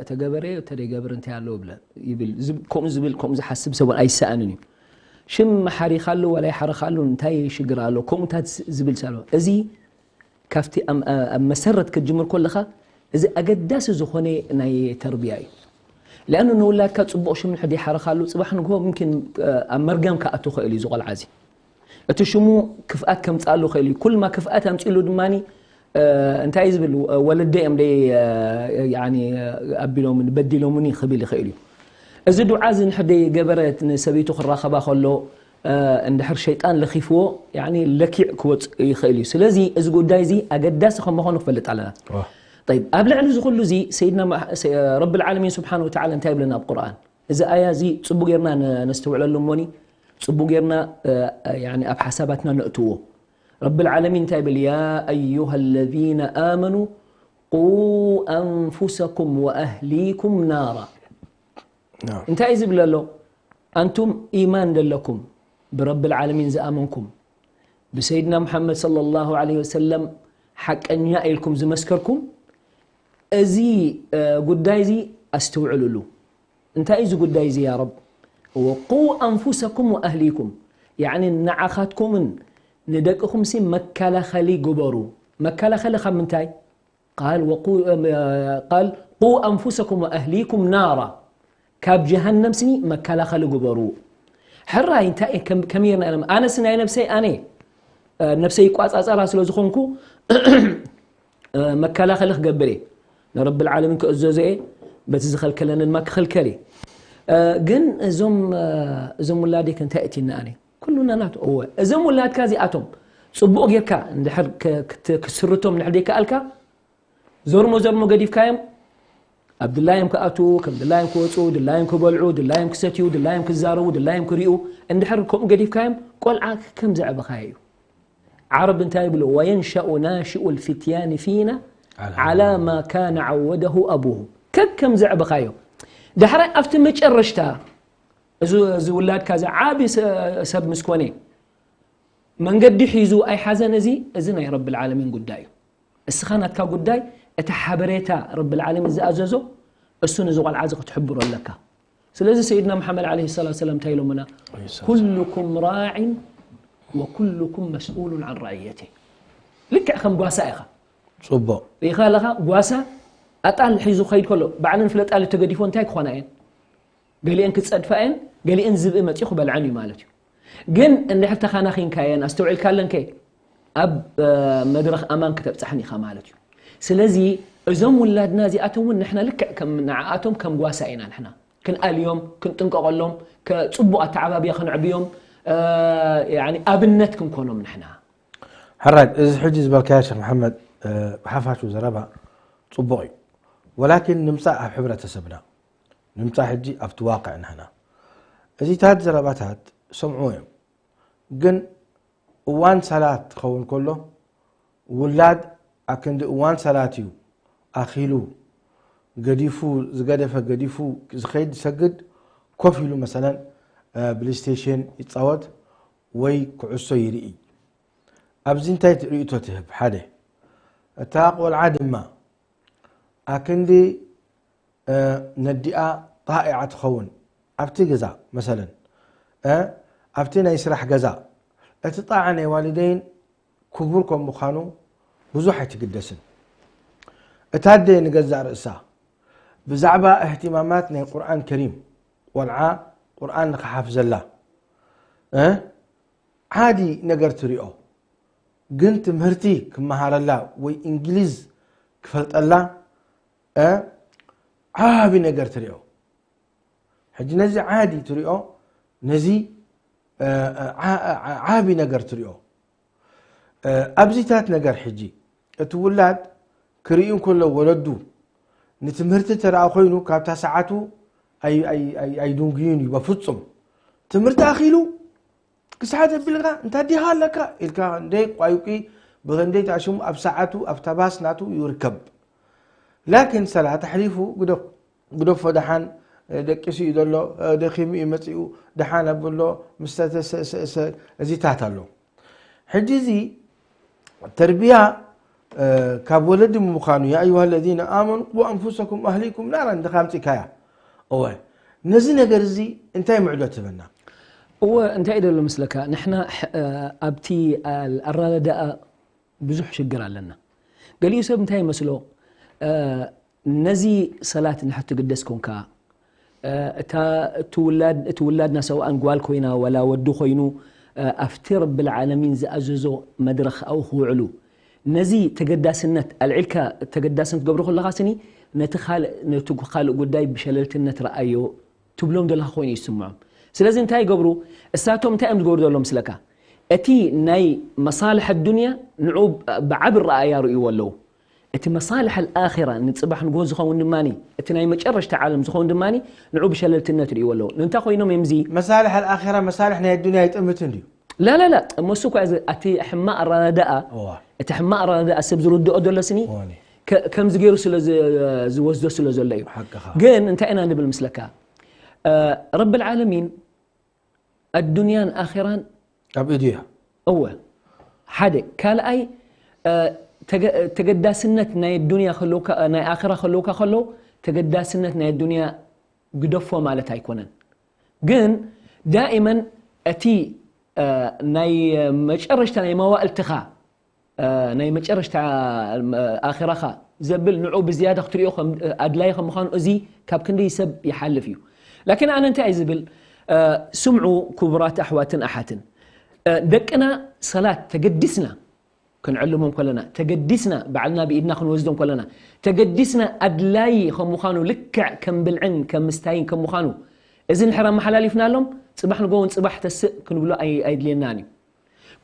ተገበረ ተደይገበር እንታይ ኣለዎ ብለ ይብል። ከምኡ ዝብል ከምኡ ዝሓስብ ሰብ ኣይሰኣንን እዩ። ሽም ሓሪኻሉ ዋላ ይሓረኻሉ እንታይ ሽግር ኣሎ ከምኡታት ዝብል ሰብ ኣሎ። እዚ ካብቲ ኣብ መሰረት ክትጅምር ከለኻ እዚ ኣገዳሲ ዝኾነ ናይ ተርቢያ እዩ። لأنه ንውላድካ ፅቡቕ ሽም እንድሕር ደይሓረኻሉ ፅባሕ ንግሆ ምምኪን ኣብ መርገም ክኣቱ ኽእል እዩ እዚ ቆልዓ እዚ። እቲ ሽሙ ክፍኣት ከምፅኣሉ ኽእል እዩ። ኩልማ ክፍኣት ኣምፅእሉ ድማ እንታይ እዩ ዝብል ወለደ እዮም ደይ ኣቢሎምን በዲሎምኒ ክብል ይኽእል እዩ። እዚ ዱዓ እዚ እንድሕር ደይገበረ ንሰበይቱ ክራኸባ ከሎ እንድሕር ሸይጣን ለኺፍዎ ለኪዕ ክወፅእ ይኽእል እዩ። ስለዚ እዚ ጉዳይ እዚ ኣገዳሲ ከም ምዃኑ ክፈልጥ ኣለና። ኣብ ልዕሊ እዚ ኩሉ እዚ ሰይድና ረቢ ልዓለሚን ስብሓን ወተዓላ እንታይ ይብለና ኣብ ቁርኣን? እዚ ኣያ እዚ ፅቡቅ ጌርና ነስተውዕለሉ እሞኒ ፅቡቅ ጌርና ኣብ ሓሳባትና ነእትዎ። ረቢ ልዓለሚን እንታይ ይብል? ያ ኣዩሃ ለዚነ ኣመኑ ቁ ኣንፉሰኩም ወኣህሊኩም ናራ። እንታይ እዩ ዝብል ኣሎ? ኣንቱም ኢማን ዘለኩም ብረቢ ልዓለሚን ዝኣመንኩም ብሰይድና ሙሓመድ صلى الله عليه وسلم ሓቀኛ ኢልኩም ዝመስከርኩም እዚ ጉዳይ እዚ ኣስተውዕልሉ። እንታይ እዩ እዚ ጉዳይ እዚ ያ ረብ? ወቁ ኣንፉሰኩም ወኣህሊኩም፣ ያዕኒ ንዓኻትኩምን ንደቅኹምሲ መከላኸሊ ግበሩ። መከላኸሊ ካብ ምንታይ? ቃል ቁ ኣንፉሰኩም ወኣህሊኩም ናራ፣ ካብ ጀሃነም ስኒ መከላኸሊ ግበሩ። ሕራይ እንታይ ከመይ ርና ኣነስ ናይ ነብሰይ ኣነ ነብሰይ ይቋፃፀራ ስለ ዝኾንኩ መከላኸሊ ክገብር እየ። ንረቢ ልዓለሚን ክእዘዞ እየ፣ በቲ ዝኸልከለኒ ድማ ክኽልከል እየ። ግን እዞም እዞም ውላደይ ከ እንታይ እቲና ኣነ? ኩሉና ናቱ እወ። እዞም ውላድካ እዚኣቶም ፅቡቕ ጌርካ እንድሕር ክስርቶም እንድሕር ደይከኣልካ ዘርሞ ዘርሞ ገዲፍካዮም ኣብ ድላዮም ክኣትዉ፣ ከም ድላዮም ክወፁ፣ ድላዮም ክበልዑ፣ ድላዮም ክሰትዩ፣ ድላዮም ክዛረቡ፣ ድላዮም ክሪኡ እንድሕር ከምኡ ገዲፍካዮም ቆልዓ ከም ዘዕበኻዮ እዩ። ዓረብ እንታይ ይብሉ? ወየንሸኡ ናሽኡ ልፊትያኒ ፊና ዓላ ማ ካነ ዓወደሁ ኣቡሁ። ከከም ዘዕበኻዮ ዳሕራይ ኣብቲ መጨረሽታ እዚ ውላድካ እዚ ዓቢ ሰብ ምስ ኮነ መንገዲ ሒዙ ኣይሓዘን፣ እዚ እዚ ናይ ረቢ ልዓለሚን ጉዳይ እዩ። እስኻ ናትካ ጉዳይ እቲ ሓበሬታ ረቢ ልዓለሚን ዝኣዘዞ እሱ ነዚ ቆልዓ እዚ ክትሕብሮ ኣለካ። ስለዚ ሰይድና መሓመድ ዓለይሂ ሰላቱ ወሰላም እንታይ ኢሎምና? ኩሉኩም ራዒን ወኩሉኩም መስኡሉን ዓን ራዕየቲ። ልክዕ ከም ጓሳ ኢኻ። ጽቡቕ። ርኢኻ ኣለኻ ጓሳ ኣጣል ሒዙ ክኸይድ ከሎ ባዕለን ፍለጣሊ ተገዲፎ እንታይ ክኾና እየን? ገሊአን ክጸድፋ እየን፣ ገሊአን ዝብኢ መጺኡ ክበልዐን እዩ ማለት እዩ። ግን እንድሕር ተኻናኺንካየን ኣስተውዒልካለን ከ ኣብ መድረኽ ኣማን ክተብጽሐን ኢኻ ማለት እዩ። ስለዚ እዞም ውላድና እዚኣቶም እውን ንሕና ልክዕ ከም ንዓኣቶም ከም ጓሳ ኢና ንሕና ክንኣልዮም ክንጥንቀቐሎም ከ- ጽቡቕ ኣተዓባብያ ክንዕብዮም እ፣ ያኒ ኣብነት ክንኮኖም ንሕና። ሕራይ እዚ ሕጂ ዝበልካዮ ሸክ መሓመድ እ፣ ብሓፋሹ ዘረባ ጽቡቕ እዩ። ወላኪን ንምጻእ ኣብ ሕብረተሰብና ንምጻእ ሕጂ ኣብቲ ዋቅዕ ንሕና እዚታት ዘረባታት ሰምዑ እዮም። ግን እዋን ሰላት ክኸውን ከሎ ውላድ ኣክንዲ እዋን ሰላት እዩ ኣኺሉ ገዲፉ ዝገደፈ ገዲፉ ዝኸይድ ዝሰግድ ኮፍ ኢሉ መሰለን ብሌስቴሽን ይፃወት ወይ ኩዕሶ ይርኢ። ኣብዚ እንታይ ርእቶ ትህብ? ሓደ እታ ቆልዓ ድማ ኣክንዲ ነዲኣ ጣኢዓ ትኸውን ኣብቲ ገዛ መሰለን ኣብቲ ናይ ስራሕ ገዛ እቲ ጣዓ ናይ ዋልደይን ክቡር ከም ምዃኑ ብዙሕ ኣይትግደስን። እታ ኣደ ንገዛእ ርእሳ ብዛዕባ እህትማማት ናይ ቁርኣን ከሪም ቆልዓ ቁርኣን ንኽሓፍዘላ ዓዲ ነገር ትሪኦ ግን ትምህርቲ ክመሃረላ ወይ እንግሊዝ ክፈልጠላ ዓቢ ነገር ትሪኦ። ሕጂ ነዚ ዓዲ ትሪኦ ነዚ ዓቢ ነገር ትሪኦ ኣብዚታት ነገር ሕጂ እቲ ውላድ ክርኢ እንከሎ ወለዱ ንትምህርቲ ተረኣ ኮይኑ ካብታ ሰዓቱ ኣይድንጉዩን እዩ በፍጹም። ትምህርቲ ኣኺሉ ክስሓት ኣቢልካ እንታ ዲኻ ኣለካ ኢልካ እንደ ቋይቂ ብኸንደይ ታሽሙ ኣብ ሰዓቱ ኣብታ ባስ ናቱ ይርከብ። ላኪን ሰላት ኣሕሊፉ ግደፎ ደሓን ደቂሱ እዩ ዘሎ፣ ደኺሙ እዩ መፂኡ፣ ደሓን ኣብሎ ምስተተሰእሰእሰ እዚታት ኣሎ። ሕጂ እዚ ተርቢያ ካብ ወለዲ ምዃኑ ያ ኣዩሃ ለዚነ ኣመኑ ቁ ኣንፉሰኩም ኣህሊኩም ናራ እንድኻ ኣምፂካያ። እወ ነዚ ነገር እዚ እንታይ ምዕዶ ትበና? እወ እንታይ ደሎ ምስለካ ንሕና ኣብቲ ኣራዳድኣ ብዙሕ ሽግር ኣለና። ገሊኡ ሰብ እንታይ ይመስሎ ነዚ ሰላት እንድሕር ትግደስ ኮንካ እታ እቲ ውላድ እቲ ውላድና ሰብኣን ጓል ኮይና ዋላ ወዲ ኮይኑ ኣብቲ ረብል ዓለሚን ዝኣዘዞ መድረኽ ኣብኡ ክውዕሉ ነዚ ተገዳስነት ኣልዒልካ ተገዳስነት ገብሮ ከለኻ ስኒ ነቲ ካልእ ነቲ ካልእ ጉዳይ ብሸለልትነት ረኣዮ ትብሎም ዘለኻ ኮይኑ ይስምዖም። ስለዚ እንታይ ይገብሩ? እሳቶም እንታይ እዮም ዝገብሩ ዘለዉ ምስለካ? እቲ ናይ መሳልሕ ኣዱንያ ንዑ ብዓቢ ረኣያ ርእይዎ ኣለዉ። እቲ መሳልሕ ኣልኣኺራ ንጽባሕ ንግሆ ዝኸውን ድማ እቲ ናይ መጨረሽታ ዓለም ዝኸውን ድማ ንዑ ብሸለልትነት ርእይዎ ኣለዉ። ንምንታይ ኮይኖም እዮም እዚ? መሳልሕ ኣልኣኺራ መሳልሕ ናይ ኣዱንያ ይጥምት እንድዩ። ላላላ መሱ እኳ እዚ ኣቲ ሕማቕ ኣራዳድኣ እቲ ሕማቕ ኣራዳድኣ ሰብ ዝርድኦ ዘሎ ስኒ ከምዚ ገይሩ ስለ ዝወስዶ ስለ ዘሎ እዩ። ግን እንታይ ኢና ንብል ምስለካ ረብል ዓለሚን ኣዱንያን ኣኺራን ኣብ ኢዱ እያ። እወ ሓደ ካልኣይ ተገዳስነት ናይ ዱንያ ከለውካ ናይ ኣኺራ ከለውካ ከሎ ተገዳስነት ናይ ዱንያ ግደፎ ማለት ኣይኮነን። ግን ዳኢመን እቲ ናይ መጨረሽታ ናይ መዋእልትኻ ናይ መጨረሽታ ኣኺራኻ ዘብል ንዑ ብዝያዳ ክትሪኦ ኣድላይ ከም ምዃኑ እዚ ካብ ክንደይ ሰብ ይሓልፍ እዩ። ላኪን ኣነ እንታይ እዩ ዝብል ስምዑ ክቡራት ኣሕዋትን ኣሓትን ደቅና ሰላት ተገዲስና ክንዕልሞም ከለና ተገዲስና ባዕልና ብኢድና ክንወስዶም ከለና ተገዲስና ኣድላይ ከም ምዃኑ ልክዕ ከም ብልዕን ከም ምስታይን ከም ምዃኑ እዚ ንሕር ኣመሓላሊፍናሎም ጽባሕ ንጎውን ጽባሕ ተስእ ክንብሎ ኣይድልየናን እዩ።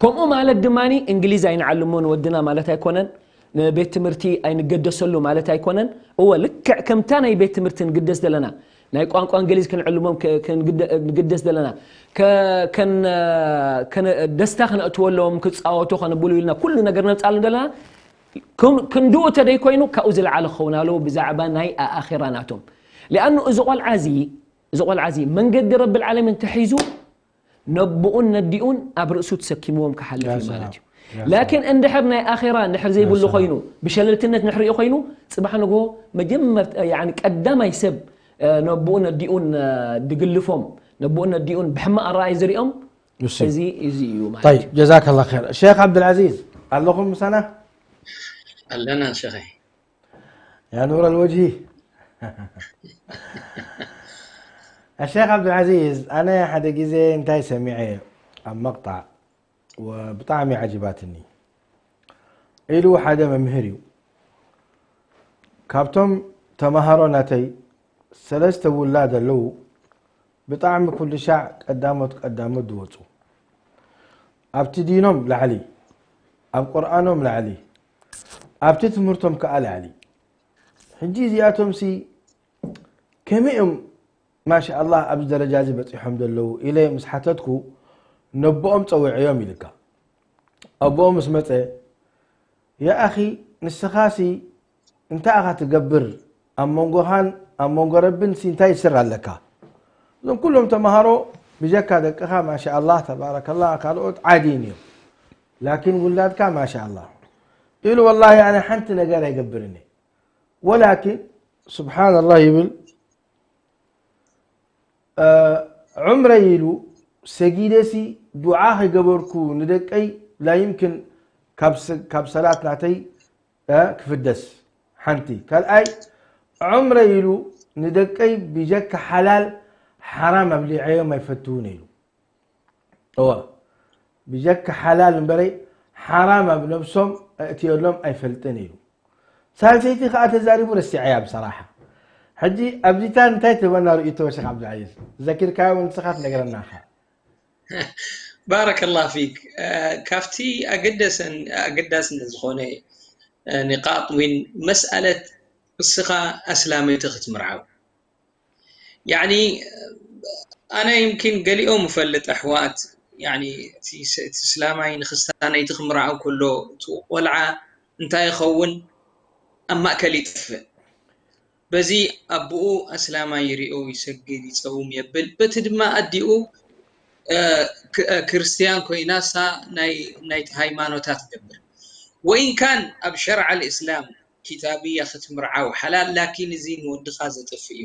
ከምኡ ማለት ድማ እንግሊዝ ኣይንዓልሞ ንወድና ማለት ኣይኮነን። ንቤት ትምህርቲ ኣይንገደሰሉ ማለት ኣይኮነን። እወ ልክዕ ከምታ ናይ ቤት ትምህርቲ ንግደስ ዘለና ናይ ቋንቋ እንግሊዝ ክንዕልሞም ንግደስ ዘለና ደስታ ክነእትወሎም ክፃወቱ ከነብሉ ኢልና ኩሉ ነገር ነምፃሉ ዘለና ክንድኡ ተደይ ኮይኑ ካብኡ ዝለዓለ ክኸውን ኣለዎ ብዛዕባ ናይ ኣኣኼራ ናቶም። ሊኣኑ እዚ ቆልዓ እዚ እዚ ቆልዓ እዚ መንገዲ ረብል ዓለሚን ተሒዙ ነቦኡን ነዲኡን ኣብ ርእሱ ተሰኪምዎም ክሓልፍ እዩ ማለት እዩ። ላኪን እንድሕር ናይ ኣኼራ እንድሕር ዘይብሉ ኮይኑ ብሸለልትነት ንሕሪኦ ኮይኑ ፅባሕ ንግሆ መጀመርታ ያኒ ቀዳማይ ሰብ ነቦኡን ነዲኡን ድግልፎም ነቦኡን ነዲኡን ብሕማቕ ኣረኣይ ዝሪኦም እዚ እዚ እዩ ማለት እዩ። ጀዛከላ ኸይር ሼክ ዓብድልዓዚዝ ኣለኹም ምሳና? ኣለና ሸኸይ يا نور الوجه الشيخ عبد العزيز أنا ሓደ ግዜ እንታይ ሰሚዐ ኣብ መቅጣዕ ብጣዕሚ ዓጅባትኒ ኢሉ ሓደ መምህር እዩ ካብቶም ተማሃሮ ናተይ ሰለስተ ውላድ ኣለዉ ብጣዕሚ ኩሉ ሻዕ ቀዳሞት ቀዳሞት ዝወፁ ኣብቲ ዲኖም ላዕሊ ኣብ ቁርኣኖም ላዕሊ ኣብቲ ትምህርቶም ከዓ ላዕሊ ሕጂ እዚኣቶም ሲ ከመይ እዮም ማሻ ኣላህ ኣብዚ ደረጃ እዚ በፂሖም ዘለዉ ኢለ ምስ ሓተትኩ ነቦኦም ፀዊዐዮም ኢልካ ኣቦኦም ምስ መፀ ያ ኣኺ ንስኻሲ እንታይ ኢኻ ትገብር ኣብ መንጎኻን ኣብ መንጎ ረብን ሲ እንታይ ይስር ኣለካ እዞም ኩሎም ተምሃሮ ብጀካ ደቅኻ ማሻ ኣላህ ተባረከላህ ካልኦት ዓዲን እዮም ላኪን ውላድካ ማሻ ኣላህ ኢሉ ወላሂ ኣነ ሓንቲ ነገር ኣይገብርን እየ ወላኪን ስብሓን ኣላህ ይብል ዑምረይ ኢሉ ሰጊደሲ ዱዓ ከይገበርኩ ንደቀይ ላይምክን ካብ ሰላት ናተይ ክፍደስ ሓንቲ ካልኣይ ዑምረይ ኢሉ ንደቀይ ብጀካ ሓላል ሓራም ኣብሊዐዮም ኣይፈትውን ኢሉ እወ ብጀካ ሓላል እምበረይ ሓራም ኣብ ነብሶም ኣእትየሎም ኣይፈልጥን ኢሉ ሳልሰይቲ ከዓ ተዛሪቡ ረሲዐያ ብሰራሓ ሕጂ ኣብዚታ እንታይ ትበና ርእቶ ሸክ ዓብዱልዓዚዝ ዘኪርካዮ ንስኻ ትነግረና ኢኻ بارك الله فيك ካብቲ ኣገዳስን ኣገዳስን ዝኾነ ኒቃጥ ዊን መስኣለት እስኻ ኣስላመይቲ ክትምርዓው ያኒ ኣነ ይምኪን ገሊኦም እፈልጥ ኣሕዋት ያኒ እቲ ስ- እቲ እስላማይ ንክስታነይቲ ክምርዓው ከሎ እቲ ቆልዓ እንታይ ይኸውን ኣብ ማእከል ይጠፍእ። በዚ ኣቦኡ ኣስላማይ ይሪኦ ይሰግድ ይፀውም የብል፣ በቲ ድማ ኣዲኡ እ፣ ክ- እ፣ ክርስትያን ኮይና እሳ ናይ ናይቲ ሃይማኖታ ትገብር። ወኢን ካን ኣብ ሸርዓ ልእስላም ኪታብያ ክትምርዓው ሓላል ላኪን እዚ ንወድኻ ዘጥፍእ እዩ።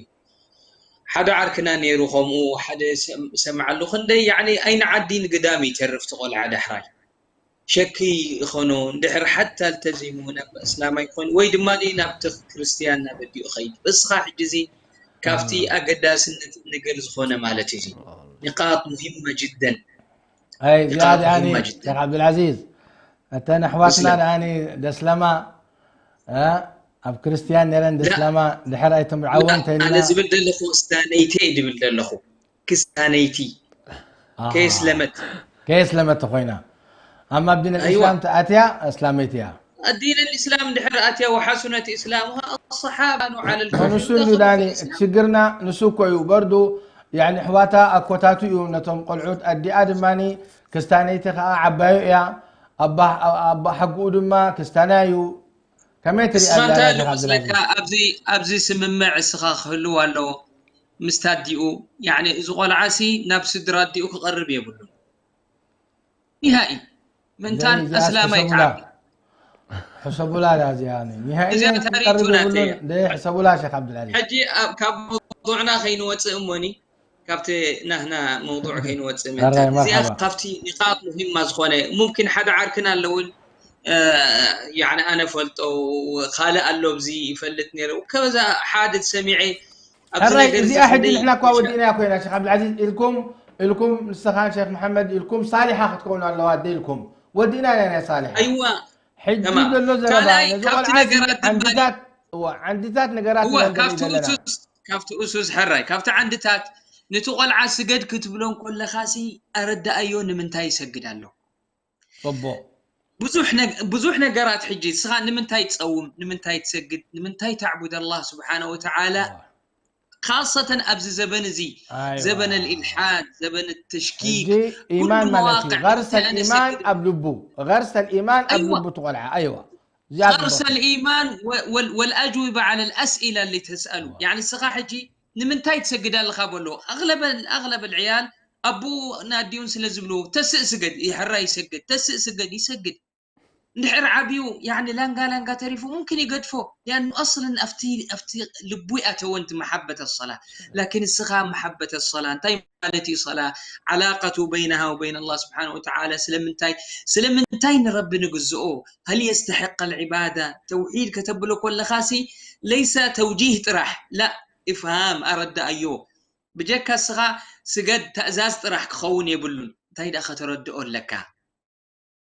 ሓደ ዓርክና ነይሩ ከምኡ ሓደ ሰም- ሰምዓሉ ክንደይ ያኒ ኣይኒ ዓዲ ንግዳም ይተርፍ ትቆልዓ ዳሕራይ ሸኪ ይኾኖ እንድሕር ሓታ ልተዚሙ ናብ እስላማይ ይኾን ወይ ድማ ናብ ተኽ ክርስትያን ናብ ኣዲኡ ኸይድ በስኻ ሕጂ እዚ ካብቲ ኣገዳስነት ነገር ዝኾነ ማለት እዩ ንቃጥ ሙሂመ ጅደን ኣይ እዚኣ ንቃጥ ደኣኒ ሙሂመ ጅደን ሸክ ዓብዱልዓዚዝ እተን ኣሕዋትና እስላም ደኣኒ ደስለማ እ፣ ኣብ ክርስትያን ነረን ላ ደስለማ ድሕር ኣይትምርዓወን ላ ኣነ እንተኢልና ዝብል ዘለኹ ክስታነይቲ እየ ዝብል ዘለኹ ክስታነይቲ ኣሃ ከየስለመት ከየስለመት ኮይና ኣማ ኣብ ዲን ኣይዋ ልእስላም ተኣትያ እስላመይቲ እያ الدين الإسلام ድሕር ኣትያ وحسنت إسلامها الصحابة على الكفر ንሱ እንድዩ دخلوا في ዳኒ እቲ الإسلام ሽግርና ንሱ እኮ እዩ በርዱ ያኒ ኣሕዋታ ኣኮታቱ እዩ ነቶም ቆልዑት ኣዲኣ ድማ ክስታነይቲ ከዓ ዓባዩ እያ ኣባ ኣባ ሓጉኡ ድማ ክስታና እዩ ከመይ ትሪኣ እስኻ እንታይ ዛና ኣሎ ሸክ መስለካ ዓብዱልዓዚዝ ኣብዚ ኣብዚ ስምምዕ እስኻ ክህልው ኣለዎ ምስታ ኣዲኡ ያኒ እዚ ቆልዓሲ ናብ ስድራ ኣዲኡ ክቐርብ የብሉን ኒሃኢ ዘን ምእንታን እዚኣስ ኣስላማይ ሕሰቡላ ክዓቢ ሕሰቡላ ዳ እዚኣ ኒሃኢ እዚኣ ዘን ታሪክ ክቀርብ ናተ የብሉን እያ ደ ሕሰቡላ ሸክ ዓብዱልዓዚዝ ሕጂ ኣብ- ካብ መውضوعና ከይንወፅእ እሞኒ ካብቲ ናህና መውضوع ከይንወፅእ ሕራይ ምእንታን እዚኣ መርሓባ ካብቲ ኒቃጥ ሙሂማ ዝኾነ ሙምኪን ሓደ ዓርክና ኣለውን እ፣ ያኒ ኣነ ፈልጦ ካልእ ኣሎ ኣብዚ ይፈልጥ ነይረ ከዛ ሓደ ሰሚዐ ኣብዚ ሕራይ ነገር እዚ እዚኣ ሕጂ ክንደይ ንሕና እኳ ወዲእና ኮይና ሸክ ዓብዱልዓዚዝ ኢልኩም ኢልኩም ንስኻን ሸክ መሓመድ ኢልኩም ሳሊሓ ክትከውኑ ኣለዋ ኣደ ኢልኩም ወዲእና ኢና ናይ ሳሊሓ ኣይዋ ሕጂ ተማም ዘሎ ዘረባ ካልኣይ ነዚ ካብቲ ቆልዓ እዚ ነገራት ድማ ዓንድታት እዋ ዓንድታት ነገራት እዋ ኢና ንርኢ ካብቲ ዘለና ኡሱስ ካብቲ ኡሱስ ሕራይ ካብቲ ዓንድታት ነቲ ቆልዓ ስገድ ክትብሎ እንከለኻሲ ኣረዳኣዮ ንምንታይ ይሰግድ ኣሎ ጽቡቕ ብዙሕ ነግ- ብዙሕ ነገራት ሕጂ እስኻ ንምንታይ ትፀውም ንምንታይ ትሰግድ ንምንታይ ተዕቡድ ኣላህ ስብሓነ ወተዓላ እዋ ካሰተን ኣብዚ ዘበን እዚ ኣይዋ ዘበን ልኢልሓድ ዘበን ተሽኪክ ሕጂ ኩሉ ኢማን ማለት እዩ መዋቅዕ غرس ከምቲ ኣነ الإيمان ሰግድ ኣብ ልቡ غرس الإيمان ኣብ ኣይዋ ልቡ ትቆልዓ ኣይዋ እዚኣ غرس ጽቡቕ الإيمان و- وال- والأجوبة على الأسئلة اللي تسأله እዋ يعني እስኻ ሕጂ ንምንታይ ትሰግድ ኣለኻ በሎ أغلب أغلب العيال ኣቦኡ ናዲውን ስለ ዝብልዎ ተስእ ስገድ ይሕራ ይሰግድ ተስእ ስገድ ይሰግድ እንድሕር ዓብዩ ያኒ ላንጋ ላንጋ ተሪፉ ሙምኪን ይገድፎ ሊኣኑ ኣስልን ኣብቲ ኣብቲ ልቡ ይኣተወ ንቲ መሓበት ኣሰላ ላኪን እስኻ መሓበት ኣሰላ እንታይ ማለት እዩ ሰላ ዓላቀቱ በይነሃ ወበይን ኣላ ስብሓን ወተዓላ ስለምንታይ ስለምንታይ ንረቢ ንግዝኦ هل يستحق العبادة ተውሒድ ከተብሎ ኮለኻሲ ለይሰ ተውጂህ ጥራሕ ላ ኢፍሃም ኣረዳኣዮ ብጀካ እስኻ ስገድ ተእዛዝ ጥራሕ ክኸውን የብሉን እንታይ ደኣ ከተረድኦ ኣለካ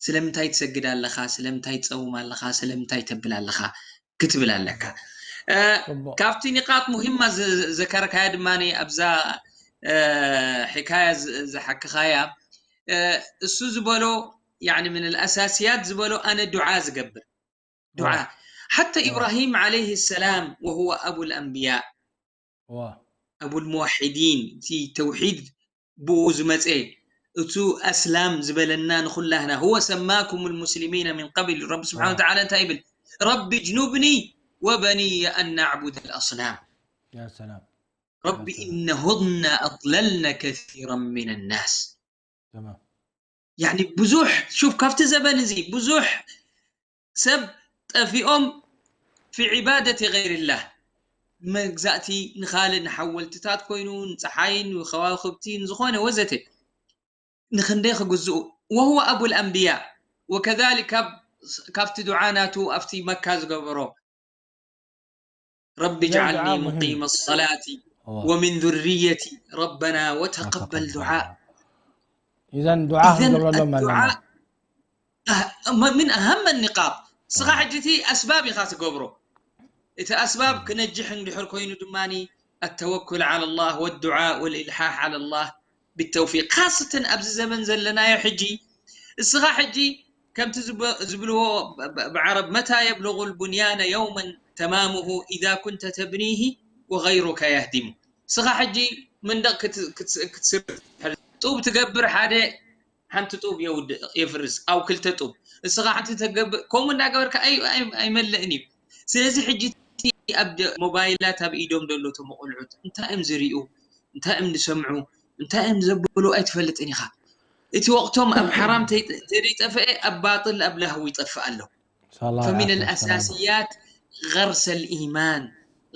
ስለምንታይ ትሰግድ ኣለኻ ስለምንታይ ትፀውም ኣለኻ ስለምንታይ ተብል ኣለኻ ክትብል ኣለካ እ፣ ጽቡቕ ካብቲ ኒቃጥ ሙሂማ ዘ- ዘከርካያ ድማ ኣብዛ እ፣ ሕካያ ዝ- ዝሓክኻያ እ፣ እሱ ዝበሎ يعني من الأساسيات ዝበሎ ኣነ ዱዓ ዝገብር ዱዓ እዋ حتى እዋ إبراهيم عليه السلام وهو أبو الأنبياء እዋ أبو الموحدين እቲ ተውሒድ ብኡ ዝመፀ እቱ ኣስላም ዝበለና ንኹላህና هو سماكم المسلمين من قبل ረቢ ስብሓን እዋ ወተዓላ እንታይ ይብል رب اجنبني وبني أن نعبد الأصنام ያ ሰላም رب ያ ሰላም إنهن أضللن كثيرا من الناس ተማም يعني ብዙሕ ሹፍ ካብቲ ዘበን እዚ ብዙሕ ሰብ ጠፊኦም في عبادة غير الله መግዛእቲ ንኻልእ ንሓወልትታት ኮይኑ ንፀሓይን ንከዋክብቲን ዝኾነ ወዘተ ንክንደይ ክግዝኡ وهو أبو الأنبياء وكذلك ካብ ካብቲ ዱዓ ናቱ ኣብቲ መካ ዝገበሮ رب እዘን ዱዓ اجعلني ሙሂም مقيم الصلاة እዋ ومن ذريتي ربنا وتقبل ወተቀበል دعاء እዘን ዱዓ إذن ክንገብረሎም ኣለና الدعاء أه- من أهم النقاط ስኻ እዋ ሕጂ እቲ ኣስባብ ኢኻ ትገብሮ እቲ ኣስባብ እዋ ክነጅሕ እንድሕር ኮይኑ ድማ التوكل على الله والدعاء والإلحاح على الله بالتوفيق خاصة ኣብዚ ዘመን ዘለናዮ ሕጂ እስኻ ሕጂ ከምቲ ዝብ- ዝብልዎ ብ- ብ- ብዓረብ متى يبلغ البنيان يوما تمامه إذا كنت تبنيه وغيرك يهدمه እስኻ ሕጂ መንደቕ ክትስርሕ ጡብ ትገብር ሓደ ሓንቲ ጡብ የውድእ የፍርስ ኣው ክልተ ጡብ እስኻ ሓንቲ ተገብእ ከምኡ እንዳገበርካ ኣይመልእን እዩ። ስለዚ ሕጂ ኣብ ሞባይላት ኣብ ኢዶም ዘሎ ተመቆልዑት እንታይ እዮም ዝሪኡ እንታይ እዮም ዝሰምዑ እንታይ እዮም ዘብሉ ኣይትፈልጥን ኢኻ። እቲ ወቅቶም ኣብ ሓራም ተይጠፍአ ኣብ ባጥል ኣብ ላህዊ ይጠፍእ ኣሎ። فمن الأساسيات غرس الإيمان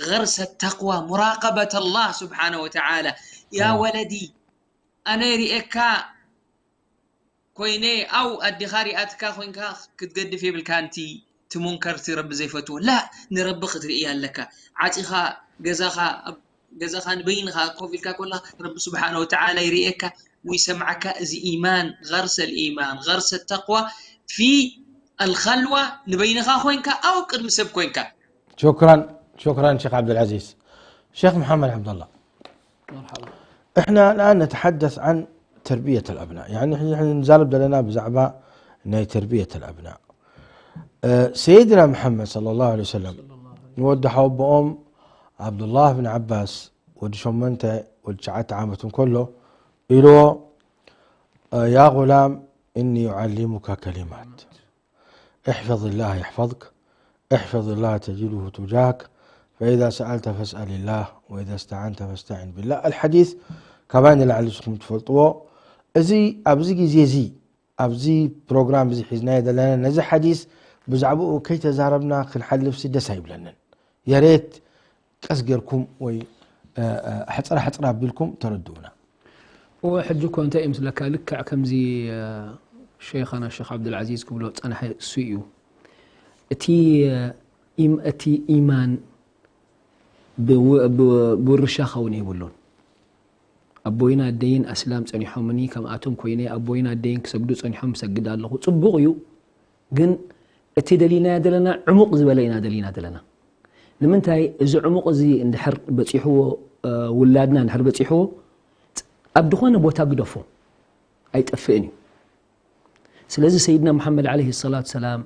غرس التقوى مراقبة الله سبحانه وتعالى يا ولدي ኣነ ሪኤካ ኮይነ ኣው ኣዲኻ ሪኣትካ ኮይንካ ክትገድፍ የብልካ ንቲ ትሙንከርቲ ረቢ ዘይፈትዎ ላ ንረቢ ክትርኢ ኣለካ ዓፂኻ ገዛኻ ገዛኻ ንበይንኻ ኮፍ ኢልካ ኮላ ረቢ ስብሓን ወተዓላ ይርእየካ ويسمعك እዚ إيمان غرس الإيمان غرس التقوى في الخلوة ንበይንኻ ኮይንካ ኣው ቅድሚ ሰብ ኮይንካ شكرا شكرا شيخ عبد العزيز شيخ محمد عبد الله مرحبا احنا الآن نتحدث عن تربية الأبناء يعني نحن نزالب دلنا بزعبة ناي تربية الأبناء سيدنا محمد صلى الله عليه وسلم ንወዲ ሓወቦኦም ዓብዱላህ ብን ዓባስ ወዲ ሸሞንተ ወዲ ትሽዓተ ዓመት እንከሎ ኢልዎ يا غلام إني أعلمك كلمات احفظ الله يحفظك احفظ الله تجده تجاهك فإذا سألت فاسأل الله وإذا استعنت فاستعن بالله الحديث كمان العلي سكم تفلطوه እዚ ኣብዚ ግዜ እዚ ኣብዚ ፕሮግራም እዚ ሒዝናዮ ዘለና ነዚ ሓዲስ ብዛዕባኡ ከይተዛረብና ክንሓልፍሲ ደስ ኣይብለንን የሬት ቀስ ጌርኩም ወይ ሕፅራ ሕፅራ ኣቢልኩም ተረድኡና እወ ሕጂ እኮ እንታይ እዩ ምስለካ ልክዕ ከምዚ ሸይኻና ሸክ ዓብዱልዓዚዝ ክብሎ ፀናሐ እሱ እዩ እቲ እቲ ኢማን ብውርሻ ኸውን የብሉን ኣቦይን ኣደይን ኣስላም ጸኒሖምኒ ከምኣቶም ኮይነ ኣቦይን ኣደይን ክሰግዱ ጸኒሖም ሰግድ ኣለኹ ጽቡቕ እዩ ግን እቲ ደሊናዮ ዘለና ዕሙቕ ዝበለ ኢና ደሊና ዘለና ንምንታይ እዚ ዕሙቕ እዚ እንድሕር በጺሕዎ ውላድና እንድሕር በጺሕዎ ኣብ ዝኾነ ቦታ ግደፎ ኣይጠፍእን እዩ ስለዚ ሰይድና ሙሓመድ ዓለይሂ ሰላቱ ሰላም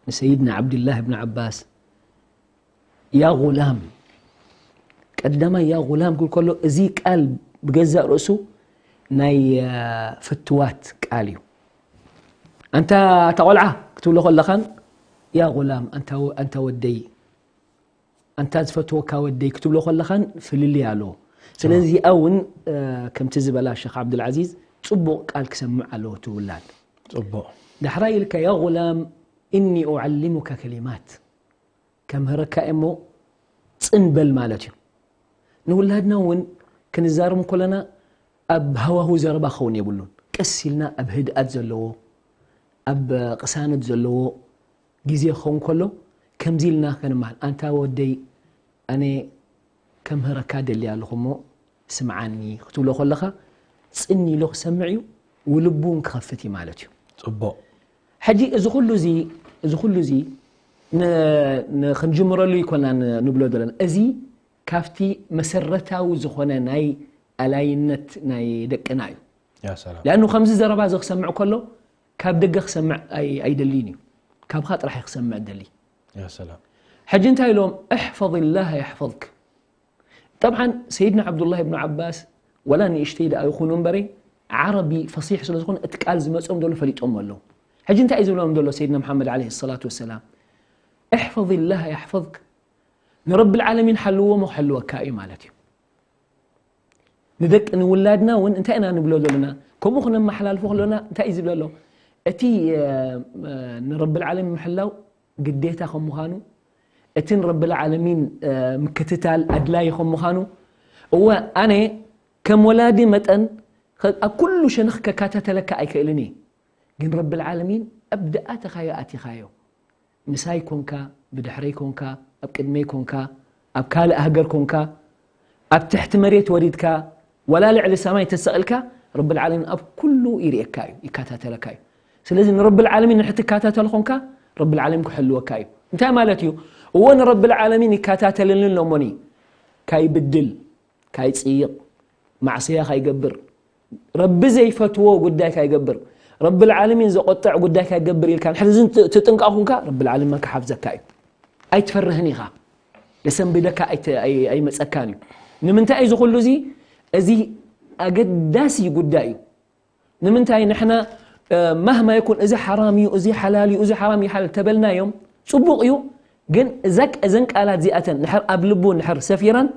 ንሰይድና ዓብድላህ ብን ዓባስ ያ ጉላም ቀዳማይ ያ ጉላም ክብል ከሎ እዚ ቃል ብገዛእ ርእሱ ናይ ፍትዋት ቃል እዩ ኣንታ ኣታ ቆልዓ ክትብሎ ከለኻን ያ ጉላም ኣንታ ወደይ ኣንታ ዝፈትወካ ወደይ ክትብሎ ከለኻን ፍልልይ ኣለዎ ስለዚ እውን ከምቲ ዝበላ ሸክ ዓብዱልዓዚዝ ፅቡቕ ቃል ክሰምዕ ኣለዎ እቲ ውላድ ፅቡቕ ዳሕራይ ኢልካ ያ ጉላም እኒ ኡዓሊሙካ ከሊማት ከምህረካ እሞ ፅን በል ማለት እዩ ንውላድና እውን ክንዛረብ ከለና ኣብ ሃዋሁ ዘረባ ክኸውን የብሉን ቀስ ኢልና ኣብ ህድኣት ዘለዎ ኣብ ቅሳነት ዘለዎ ግዜ ክኸውን ከሎ ከምዚ ኢልና ከንመሃል ኣንታ ወደይ ኣነ ከምህረካ ደሊ ኣለኹ እሞ ስምዓኒ ክትብሎ ከለኻ ፅን ኢሉ ክሰምዕ እዩ ውልቡ እውን ክኸፍት እዩ ማለት እዩ ፅቡቕ ሕጂ እዚ ኩሉ እዚ እዚ ኩሉ እዚ ክንጅምረሉ ይኮና ንብሎ ዘለና እዚ ካብቲ መሰረታዊ ዝኾነ ናይ ኣላይነት ናይ ደቅና እዩ يا سلام لأنه ከምዚ ዘረባ እዚ ክሰምዕ ከሎ ካብ ደገ ክሰምዕ ኣይደልይን እዩ ካብኻ ጥራሕ ክሰምዕ ደሊ يا سلام ሕጂ እንታይ ኢሎም احفظ الله يحفظك طبعا سيدنا عبد الله بن عباس ولا ንእሽተይ ደኣ ይኹኑ እምበረይ ዓረቢ ፈሲሕ ስለ ዝኾነ እቲ ቃል ዝመፅኦም ዘሎ ፈሊጦም ኣለዉ ሕጂ እንታይ እዩ ዝብሎም ዘሎ ሰይድና መሓመድ ዓለይሂ ሰላቱ ወሰላም احفظ الله يحفظك ንረቢ ልዓለሚን ሓልዎ ሞ ክሕልወካ እዩ ማለት እዩ ንደቂ ንውላድና እውን እንታይ ኢና ንብሎ ዘለና ከምኡ ክነመሓላልፎ ከለና እንታይ እዩ ዝብለ ኣሎ እቲ ንረቢ ልዓለሚን ምሕላው ግዴታ ከም ምዃኑ እቲ ንረቢ ልዓለሚን ምክትታል ኣድላይ ከም ምዃኑ እወ ኣነ ከም ወላዲ መጠን ኣብ ኩሉ ሸነኽ ከካታተለካ ኣይክእልን እየ ግን ረቢ ልዓለሚን ኣብ ደኣተኻዮ ኣቲኻዮ ምሳይ ኮንካ ብድሕረይ ኮንካ ኣብ ቅድመይ ኮንካ ኣብ ካልእ ሃገር ኮንካ ኣብ ትሕቲ መሬት ወሪድካ ዋላ ልዕሊ ሰማይ ተሰቒልካ ረቢ ልዓለሚን ኣብ ኩሉ ይርእየካ እዩ ይከታተለካ እዩ ስለዚ ንረቢ ልዓለሚን ንሕትከታተል ኮንካ ረቢ ልዓለሚን ክሕልወካ እዩ እንታይ ማለት እዩ እዎ ንረቢ ልዓለሚን ይከታተልኒ ኣሎ እሞኒ ካይብድል ካይፅይቕ ማዕስያ ካይገብር ረቢ ዘይፈትዎ ጉዳይ ካይገብር ረቢ ልዓለሚን ዘቆጥዕ ጉዳይ ካይገብር ኢልካ ንሕዚ ትጥንቀቕ ኩንካ ረቢ ልዓለሚን ክሓፍዘካ እዩ ኣይትፈርህን ኢኻ የሰንብደካ ኣይመፀካን እዩ ንምንታይ እዚ ኩሉ እዚ? እዚ ኣገዳሲ ጉዳይ እዩ። ንምንታይ ንሕና፣ እ፣ ማህማ ይኩን እዚ ሓራም እዩ፣ እዚ ሓላል እዩ፣ እዚ ሓራም እዩ ሓላል ተበልናዮም፣ ጽቡቕ እዩ። ግን እዛ፣ እዘን ቃላት እዚኣተን ንሕር ኣብ ልቡ ንሕር ሰፊረን፣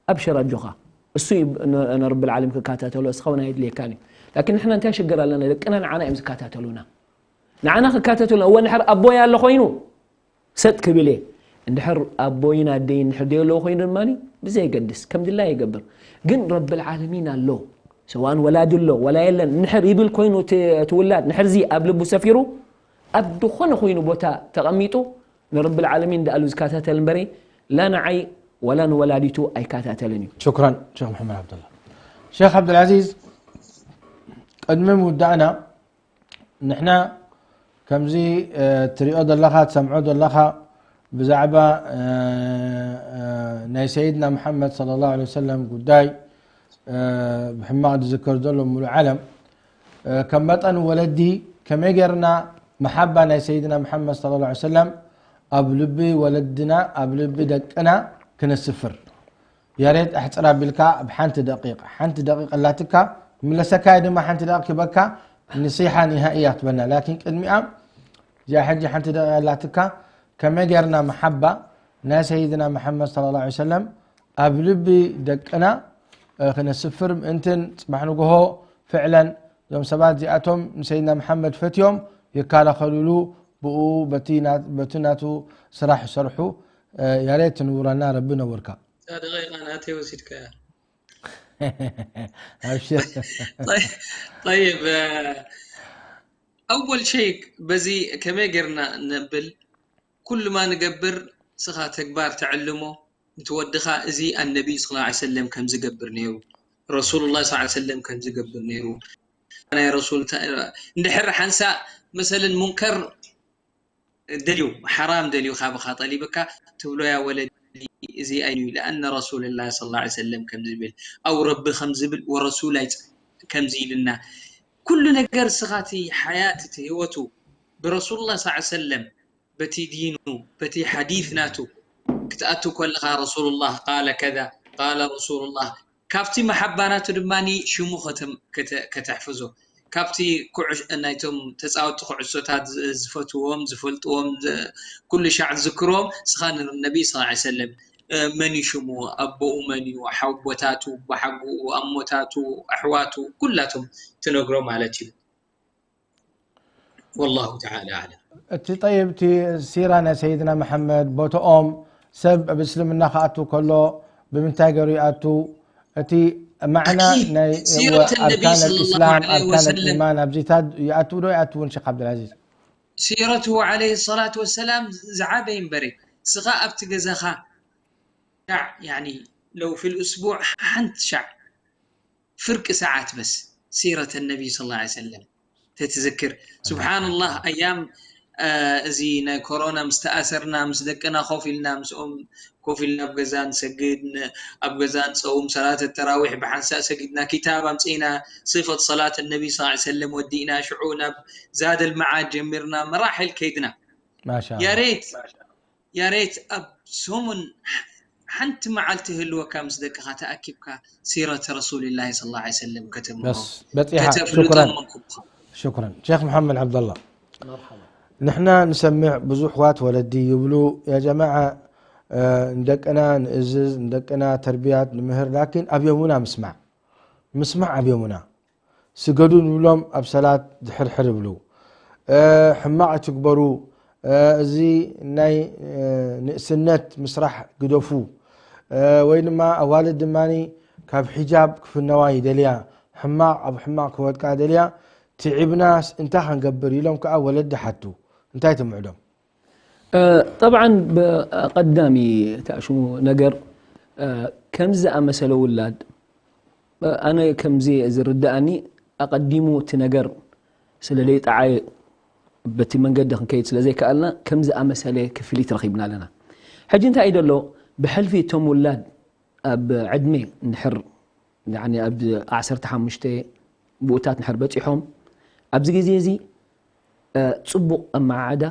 ኣብሽር ኣጆኻ። እሱ እዩ ን-፣ ንረብል ዓለም ክከታተሎ፣ እስኻ እውን ኣየድልየካን እዩ። ላኪን ንሕና እንታይ ሽግር ኣለና? ደቅና ንዓና እዮም ዝከታተሉና። ንዓና ክከታተሉና። እወ፣ ንድሕር ኣቦይ ኣሎ ኮይኑ ሰጥ ክብል እየ። እንድሕር ኣቦይን ኣደይን እንድሕር ደየለዉ ኮይኑ ድማ ብዘየገድስ ከም ድላይ ይገብር። ግን ረብል ዓለሚን ኣሎ። ሰዋን ወላዲ ኣሎ፣ ወላ የለን። እንድሕር ይብል ኮይኑ እቲ፣ እቲ ውላድ፣ እንድሕር እዚ ኣብ ልቡ ሰፊሩ፣ ኣብ ዝኾነ ኮይኑ ቦታ ተቐሚጡ፣ ንረብል ዓለሚን ደኣሉ ዝከታተል እምበሪ፣ ላ ንዓይ ወላ ንወላዲቱ ኣይከታተልን እዩ። ሽክራን ሸክ መሐመድ ዓብደላ። ሸክ ዓብደልዓዚዝ፣ ቅድሚ ምውዳእና፣ ንሕና ከምዚ፣ እ፣ ትሪኦ ዘለኻ፣ ትሰምዖ ዘለኻ ብዛዕባ፣ እ፣ እ፣ ናይ ሰይድና መሓመድ ሰለላሁ ዐለይሂ ወሰለም ጉዳይ፣ እ፣ ብሕማቕ ዝዝከር ዘሎ ሙሉእ ዓለም፣ እ፣ ከም መጠን ወለዲ ከመይ ጌርና መሓባ ናይ ሰይድና መሓመድ ሰለላሁ ዐለይሂ ወሰለም ኣብ ልቢ ወለድና፣ ኣብ ልቢ ደቅና ክነስፍር። ያሬት ኣሕጽር ኣቢልካ ብ ሓንቲ ደቂቕ፣ ሓንቲ ደቂቕ ኣላትካ፣ ክምለሰካ እየ ድማ ሓንቲ ደቂቕ ክበካ፣ ንሲሓ ኒሃኢያ ትበና። ላኪን ቅድሚኣ እዚኣ ሕጂ ሓንቲ ደቂቕ ኣላትካ፣ ከመይ ጌርና መሓባ ናይ ሰይድና መሓመድ ሰለላሁ ዐለይሂ ወሰለም ኣብ ልቢ ደቅና፣ እ፣ ክነስፍር ምእንትን ጽባሕ ንግሆ ፍዕለን እዞም ሰባት እዚኣቶም ንሰይድና መሓመድ ፈትዮም ይከላኸሉሉ፣ ብኡ በቲ ና-፣ በቲ ናቱ ስራሕ ይሰርሑ። እ፣ ያሬት ትንውረና ረቢ ነውርካ። እታ ደቂቃ ናተይ ወሲድካያ። ኣብሽር። ጠይብ፣ ኣወል ሸይ በዚ ከመይ ጌርና ነብል? ኩሉ ማ ንገብር፣ ስኻ ተግባር ተዕልሞ፣ ንትወድኻ እዚ ኣነቢይ ስለ ላ ሰለም ከም ዝገብር ነይሩ፣ ረሱሉላ ስ ሰለም ከም ዝገብር ነይሩ። ናይ ረሱል ተ-፣ እንድሕር ሓንሳ መሰልን ሙንከር ደልዩ፣ ሓራም ደልዩ ካብኻ ጠሊብካ ትብሎ፣ ያ ወለዲ፣ እዚ ኣይኑ፣ ለኣነ ረሱልላ ስ ሰለም ከም ዝብል፣ ኣው ረቢ ከም ዝብል፣ ወረሱል ኣይጽ-፣ ከምዚ ኢልና፣ ኩሉ ነገር ስኻቲ ሓያት እቲ ህይወቱ ብረሱልላ ስ ሰለም በቲ ዲኑ፣ በቲ ሓዲት ናቱ ክትኣቱ ከለኻ ረሱሉላህ ቃለ ከዛ፣ ቃለ ረሱሉላህ፣ ካብቲ መሓባ ናቱ ድማ ሽሙ ከተም-፣ ከተ-፣ ከተሕፍዞ፣ ካብቲ ኩዕሽ-፣ ናይቶም ተፃወቲ ኩዕሶታት ዝ-፣ ዝፈትዎም፣ ዝፈልጥዎም፣ ዝ-፣ ኩሉ ሻዕ ዝዝክርዎም፣ ስኻ ንነቢ ስ ሰለም፣ እ፣ መን እዩ ሽሙ፣ ኣቦኡ መን እዩ፣ ሓቦታቱ፣ ኣቦሓጎኡ፣ ኣሞታቱ፣ ኣሕዋቱ፣ ኩላቶም ትነግሮ ማለት እዩ። والله تعالى أعلم። እቲ ጠይብ፣ እቲ ሲራ ናይ ሰይድና መሐመድ፣ ቦታኦም፣ ሰብ ኣብ እስልምና ክኣቱ ከሎ ብምንታይ ገይሩ ይኣቱ፣ እቲ ማዕና أكيد ናይ سيرة النبي ኣርካን صلى الله الإسلام، عليه ኣርካን وسلم الإيمان ኣብዚታት ይኣትዉ ዶ ይኣትውን ሸክ ዓብደልዓዚዝ? سيرته عليه الصلاة والسلام ዝዓበ ይንበረ። ስኻ ኣብቲ ገዛኻ ሻዕ፣ يعني لو في الأسبوع ሓንቲ ሻዕ ፍርቂ ሰዓት በስ سيرة النبي صلى الله عليه وسلم ተትዝክር። سبحان الله، أيام፣ እ፣ እዚ ናይ ኮሮና ምስ ተኣሰርና፣ ምስ ደቅና ኮፍ ኢልና፣ ምስኦም ኮፍ ኢልና ኣብ ገዛ ንሰግድ፣ ን-፣ ኣብ ገዛ ንፀውም፣ ሰላት ተራዊሕ ብሓንሳእ ሰጊድና፣ ኪታብ ኣምፅእና፣ صفة صلاة النبي صلى الله عليه وسلم ወዲእና፣ ሽዑ ናብ زاد المعاد ጀሚርና፣ መራሕል ከይድና። ማሻ ኣላህ። ያሬት ያሬት ኣብ ሰሙን ሓንቲ መዓልቲ ህልወካ ምስ ደቅኻ ተኣኪብካ ሲረት ረሱልላሂ ሰለላሁ ዐለይሂ ወሰለም ከተንብቦ በስ በጺሓ። ከተፍልጦም ሽኩራን። መንኩብኻ። ሽኩራን ሸክ መሓመድ ዓብደላ። ንሕና ንሰምዕ ብዙሕዋት ወለዲ ይብሉ፣ ያ ጀማዓ፣ እ፣ ንደቅና ንእዝዝ፣ ንደቅና ተርቢያት ንምህር፣ ላኪን ኣብዮምና ምስማዕ ምስማዕ ኣብዮምና። ስገዱ ንብሎም ኣብ ሰላት ድሕርሕር ይብሉ። እ፣ ሕማቕ ኣይትግበሩ፣ እ፣ እዚ ናይ፣ እ፣ ንእስነት ምስራሕ ግደፉ። እ፣ ወይ ድማ ኣዋልድ ድማ ካብ ሒጃብ ክፍነዋ ይደልያ፣ ሕማቕ ኣብ ሕማቕ ክወድቃ ደልያ፣ ትዒብናስ እንታይ ክንገብር ኢሎም ከዓ ወለዲ ሓቱ። እንታይ ትምዕዶም? እ፣ ጠብዓን ብቀዳሚ ተኣሽሙ ነገር፣ እ፣ ከምዚ ዝኣመሰለ ውላድ፣ እ፣ ኣነ ከምዚ ዝርድኣኒ ኣቐዲሙ እቲ ነገር ስለ ዘይጠዓየ በቲ መንገዲ ክንከይድ ስለ ዘይከኣልና ከም ዝኣመሰለ ክፍሊት ረኺብና ኣለና። ሕጂ እንታይ እዩ ዘሎ? ብሕልፊ እቶም ውላድ ኣብ ዕድመ እንድሕር፣ ያኒ ኣብ ዓሰርተ ሓሙሽተ ብኡታት እንድሕር በፂሖም፣ ኣብዚ ግዜ እዚ፣ እ፣ ፅቡቕ ኣመዓዕዳ፣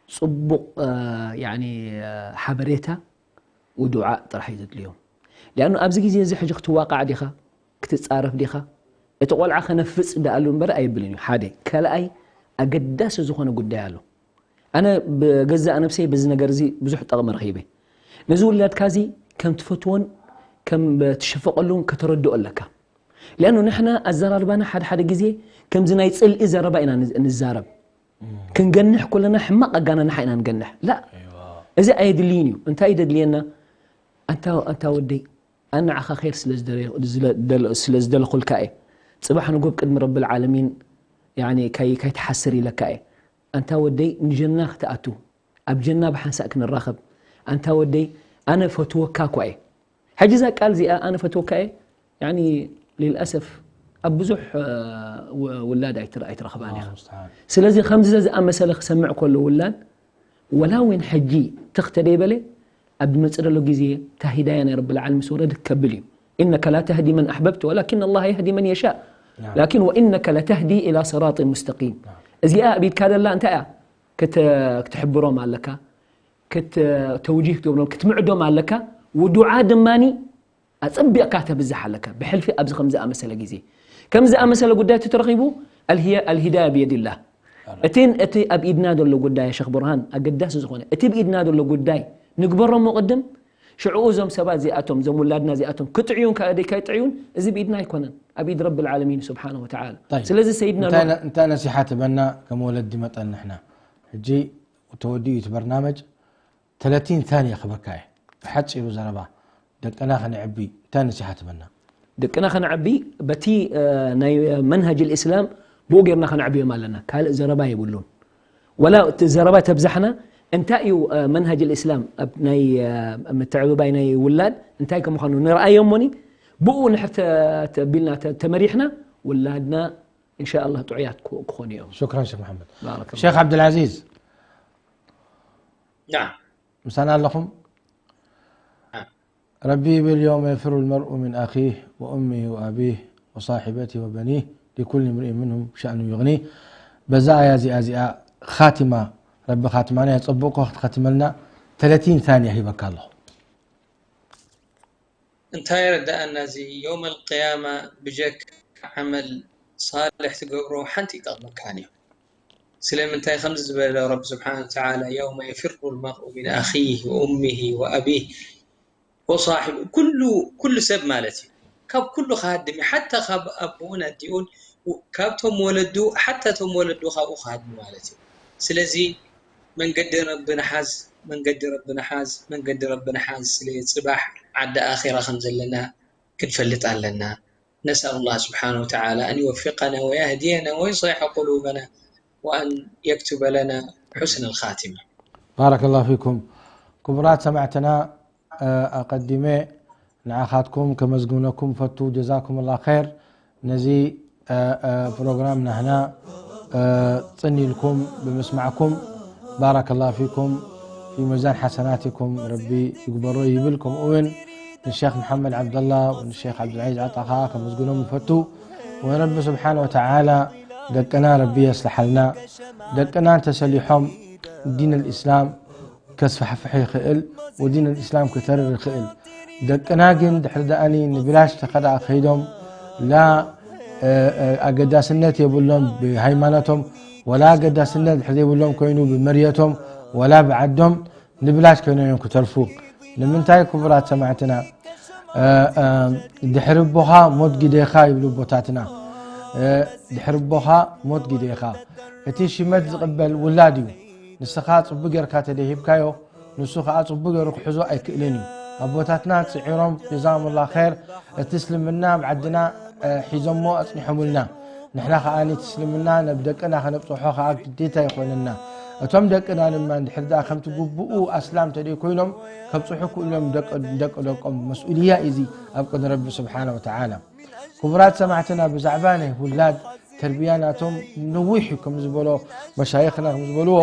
ፅቡቕ፣ እ፣ ያኒ፣ እ፣ ሓበሬታ ወዱዓእ ጥራሕ እዩ ዘድልዮም። ሊኣኑ ኣብዚ ግዜ እዚ ሕጂ ክትዋቃዕ ዲኻ? ክትጻረፍ ዲኻ? እቲ ቆልዓ ከነፍጽ ደኣሉ እምበር ኣይብልን እዩ። ሓደ። ካልኣይ፣ ኣገዳሲ ዝኾነ ጉዳይ ኣሎ። ኣነ ብገዛእ ነብሰይ በዚ ነገር እዚ ብዙሕ ጠቕሚ ረኺበ። ነዚ ውላድካ እዚ ከም ትፈትዎን ከም ትሽፈቐሉን ከተረድኦ ኣለካ። ሊኣኑ ንሕና ኣዘራርባና ሓደ ሓደ ግዜ ከምዚ ናይ ጽልኢ ዘረባ ኢና ንዝ-፣ ንዛረብ። ክንገንሕ ከለና ሕማቕ ኣጋናንሓ ኢና ንገንሕ። ላ፣ እዚ ኣየድልይን እዩ። እንታይ እዩ ደድልየና? ኣንታ፣ ኣንታ ወደይ፣ ኣነ ንዓኻ ኸይር ስለ ዝደለ-፣ ዝለ-፣ ደለ-፣ ስለ ዝደለኹልካ እየ። ጽባሕ ንጎ ኣብ ቅድሚ ረብል ዓለሚን፣ ያኒ፣ ካይ-፣ ካይትሓስር ኢለካ እየ። ኣንታ ወደይ፣ ንጀና ክትኣቱ፣ ኣብ ጀና ብሓንሳእ ክንራኸብ። ኣንታ ወደይ፣ ኣነ ፈትወካ እኳ እየ። ሕጂ እዛ ቃል እዚኣ፣ ኣነ ፈትወካ እየ፣ ያኒ፣ ሊልኣሰፍ፣ ኣብ ብዙሕ፣ እ፣ ው-፣ ውላድ ኣይትረ-፣ ኣይትረኽባን ኢኻ። ኣላሁ ሙስተዓን። ስለዚ፣ ከምዚ ዝኣመሰለ ክሰምዕ ከሎ ውላድ፣ ወላ እውን ሕጂ ትኽ ተደይበለ፣ ኣብ ዝመጽእ ዘሎ ግዜ፣ እታ ሂዳያ ናይ ረብል ዓለሚን ምስ ወረደት ከብል እዩ። إنك لا تهدي من أحببت ولكن الله يهدي من يشاء. ናም። ላኪን وإنك لتهدي إلى صراط مستقيم. ናም። እዚኣ ኣብ ኢድካ ዘላ እንታይ እያ? ክተ-፣ ክትሕብሮም ኣለካ። ክት-፣ ተውጂህ ክትገብሮም፣ ክትምዕዶም ኣለካ። ውዱዓ ድማኒ ኣጸቢቕካ ተብዝሕ ኣለካ። ብሕልፊ ኣብዚ ከም ዝኣመሰለ ግዜ፣ ከም ዝኣመሰለ ጉዳይ ተተረኺቡ፣ ኣልሂየ-፣ ኣልሂዳያ ብየድላህ። ኣረ። እቲ፣ እቲ ኣብ ኢድና ዘሎ ጉዳይ፣ ሸኽ ቡርሃን፣ ኣገዳሲ ዝኾነ፣ እቲ ብኢድና ዘሎ ጉዳይ ንግበሮ እሞ ቅድም፣ ሽዕኡ እዞም ሰባት እዚኣቶም፣ እዞም ውላድና እዚኣቶም ክጥዕዩን ከ-፣ ደይ-፣ ከይጥዕዩን፣ እዚ ብኢድና ኣይኮነን፣ ኣብ ኢድ ረብል ዓለሚን ስብሓነ ወተዓላ። ጠይብ። ስለዚ ሰይድና እንታይ ኖህ ነ-፣ እንታይ ነሲሓ ትበና ከም ወለዲ መጠን ንሕና? ሕጂ ተወዲኡ እቲ በርናመጅ፣ ተለቲን ታንያ ክበካ እየ። ብሓጺሩ ዘረባ፣ ደቅና ከነዕቢ እንታይ ነሲሓ ትበና? ደቅና ከነዕቢ በቲ፣ እ፣ ናይ መንሃጅ ልእስላም ብኡ ጌርና ከነዕብዮም ኣለና። ካልእ ዘረባ የብሉን። ወላ እቲ ዘረባ ተብዛሕና እንታይ እዩ፣ እ፣ መንሃጅ ልእስላም ኣብ ናይ፣ እ፣ ምትዕብባይ ናይ ውላድ እንታይ ከም ምዃኑ ንርኣዮ እሞኒ፣ ብኡ ንሕር ተ-፣ ተቢልና ተ-፣ ተመሪሕና ውላድና እንሻ ኣላህ ጥዑያት ክኾ-፣ ክኾኑ እዮም። ሹክራን ሸኽ መሓመድ። ባረከላሁ። ሸኽ ዓብዱልዓዚዝ፣ ናም። ምሳና ኣለኹም? ናም። ረቢ ይብል፣ يوم يفر المرء من أخيه وأمه وأبيه وصاحبته وبنيه لكل امرئ منهم شأن يغنيه። በዛ ኣያ እዚኣ፣ እዚኣ ኻቲማ፣ ረቢ ኻቲማና የጸብቆ ክትኸትመልና ተለቲን ታንያ ሂበካ ኣለኹ። እንታይ የረድኣና እዚ? የውመል ቅያማ ብጀካ ዓመል ሳልሕ ትገብሮ ሓንቲ ይጠቕመካን እዩ። ስለምንታይ ከምዚ ዝበለ ረቢ ስብሓነ ወተዓላ፣ የውመ የፊሩ ልመርኡ ሚን ኣኺህ ወኡሚህ ወኣቢህ ወሳሒብ፣ ኩሉ፣ ኩሉ ሰብ ማለት እዩ። ካብ ኩሉ ክሃድም እዩ። ሓታ ካብ ኣቦኡን ኣዲኡን፣ ካብቶም ወለዱ፣ ሓታ እቶም ወለዱ ካብኡ ክሃድሙ ማለት እዩ። ስለዚ መንገዲ ረቢ ንሓዝ፣ መንገዲ ረቢ ንሓዝ፣ መንገዲ ረቢ ንሓዝ። ስለ ጽባሕ ዓዲ ኣኺራ ከም ዘለና ክንፈልጥ ኣለና። نسأل الله سبحانه وتعالى أن يوفقنا ويهدينا ويصلح قلوبنا وأن يكتب لنا حسن الخاتمة. ባረከላሁ ፊኩም። ክቡራት ሰማዕትና፣ እ፣ ኣቐዲመ ንዓኻትኩም ከመስግነኩም ፈቱ። ጀዛኩም ላ ኸይር። ነዚ፣ እ፣ እ፣ ፕሮግራም ናህና፣ እ፣ ጽን ኢልኩም ብምስማዕኩም ባረከላሁ ፊኩም፣ ፊ ሚዛን ሓሰናቲኩም ረቢ ይግበሮ ይብል። ከምኡ እውን ንሼኽ መሓመድ ዓብደላ ወንሼኽ ዓብዱልዓዚዝ ዓጣ ኸዓ ከመስግኖም ይፈቱ። ወረቢ ስብሓነ ወተዓላ ደቅና ረቢ የስልሓልና። ደቅና እንተሰሊሖም ዲን ኣልእስላም ከስፋሕፍሕ ይኽእል፣ ወዲን ኣልእስላም ክተርር ይኽእል። ደቅና ግን ድሕሪ ደኣኒ ንብላሽ ተኸዳ ከይዶም፣ ላ፣ እ፣ እ፣ ኣገዳስነት የብሎም ብሃይማኖቶም፣ ወላ ኣገዳስነት ድሕሪ ዘይብሎም ኮይኑ ብመርየቶም፣ ወላ ብዓዶም ንብላሽ ኮይኖም እዮም ክተርፉ። ንምንታይ ክቡራት ሰማዕትና፣ እ፣ እ፣ ድሕሪ ኣቦኻ ሞት ግዴኻ ይብሉ ኣቦታትና። እ፣ ድሕሪ ኣቦኻ ሞት ግዴኻ። እቲ ሽመት ዝቕበል ውላድ እዩ። ንስኻ ጽቡቕ ጌርካ ተደሂብካዮ፣ ንሱ ኸኣ ጽቡቕ ገይሩ ክሕዞ ኣይክእልን እዩ። ኣቦታትና ጽዒሮም ጀዛሁሙላህ ኸይር፣ እቲ እስልምና ኣብ ዓድና፣ እ፣ ሒዞሞ ኣጽኒሖምልና። ንሕና ኸኣ ነቲ እስልምና ናብ ደቅና ከነብጽሖ ኸኣ ግዴታ ይኾነና። እቶም ደቅና ድማ እንድሕር ደኣ ከምቲ ግቡኡ ኣስላም ተደይኮይኖም ከብጽሑ ክእሎም ደቂ፣ ደቂ ደቆም መስኡልያ እዩ እዚ ኣብ ቅድሚ ረቢ ስብሓነ ወተዓላ። ክቡራት ሰማዕትና፣ ብዛዕባ ናይ ውላድ ተርቢያ ናቶም ነዊሕ እዩ፣ ከም ዝበሎ መሻይኽና ከም ዝበልዎ፣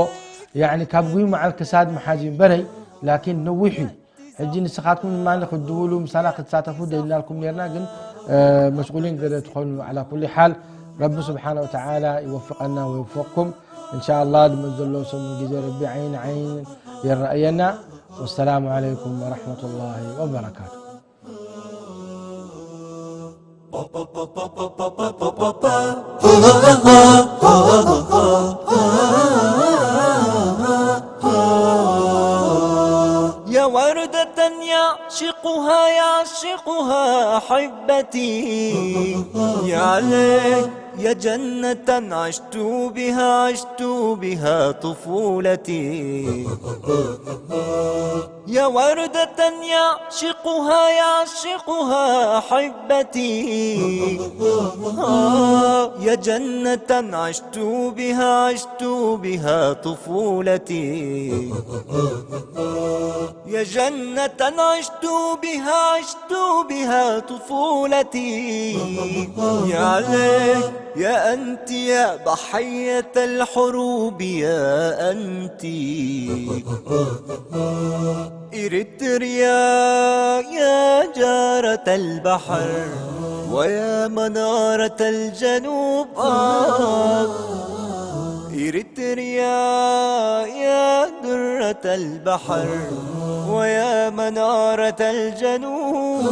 ያዕኒ ካብ ጉይ መዓል ክሳድ መሓዝ እዩ እምበረይ፣ ላኪን ነዊሕ እዩ። ሕጂ ንስኻትኩም ድማ ክትድውሉ ምሳና ክትሳተፉ ደሊናልኩም ነርና፣ ግን፣ እ፣ መሽጉሊን ገለ ትኾኑ። ዓላ ኩሊ ሓል፣ ረቢ ስብሓነ ወተዓላ ይወፍቐና ወይወፍቕኩም። እንሻ ኣላህ፣ ድመ ዘሎ ሰሙን ግዜ ረቢ ዓይን ዓይን የረእየና። ወሰላሙ ዓለይኩም ወረሕመቱላሂ ወበረካቱ። يا وردة يعشقها يعشقها أحبتي، يا ليت يا جنة عشت بها عشت بها طفولتي. يا وردة يعشقها يعشقها أحبتي، آه، يا جنة عشت بها عشت بها طفولتي. يا جنة عشت بها عشت بها طفولتي. يا ليت يا أنت يا ضحية الحروب يا أنت. إريتريا يا جارة البحر ويا منارة الجنوب، آه. إريتريا يا درة البحر ويا منارة الجنوب.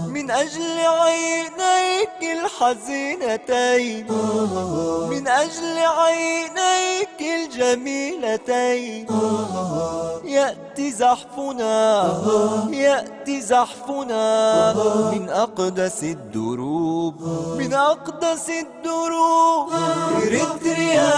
من أجل عينيك الحزينتين، من أجل عينيك الجميلتين، يأتي زحفنا، يأتي زحفنا من أقدس الدروب، من أقدس الدروب. إريتريا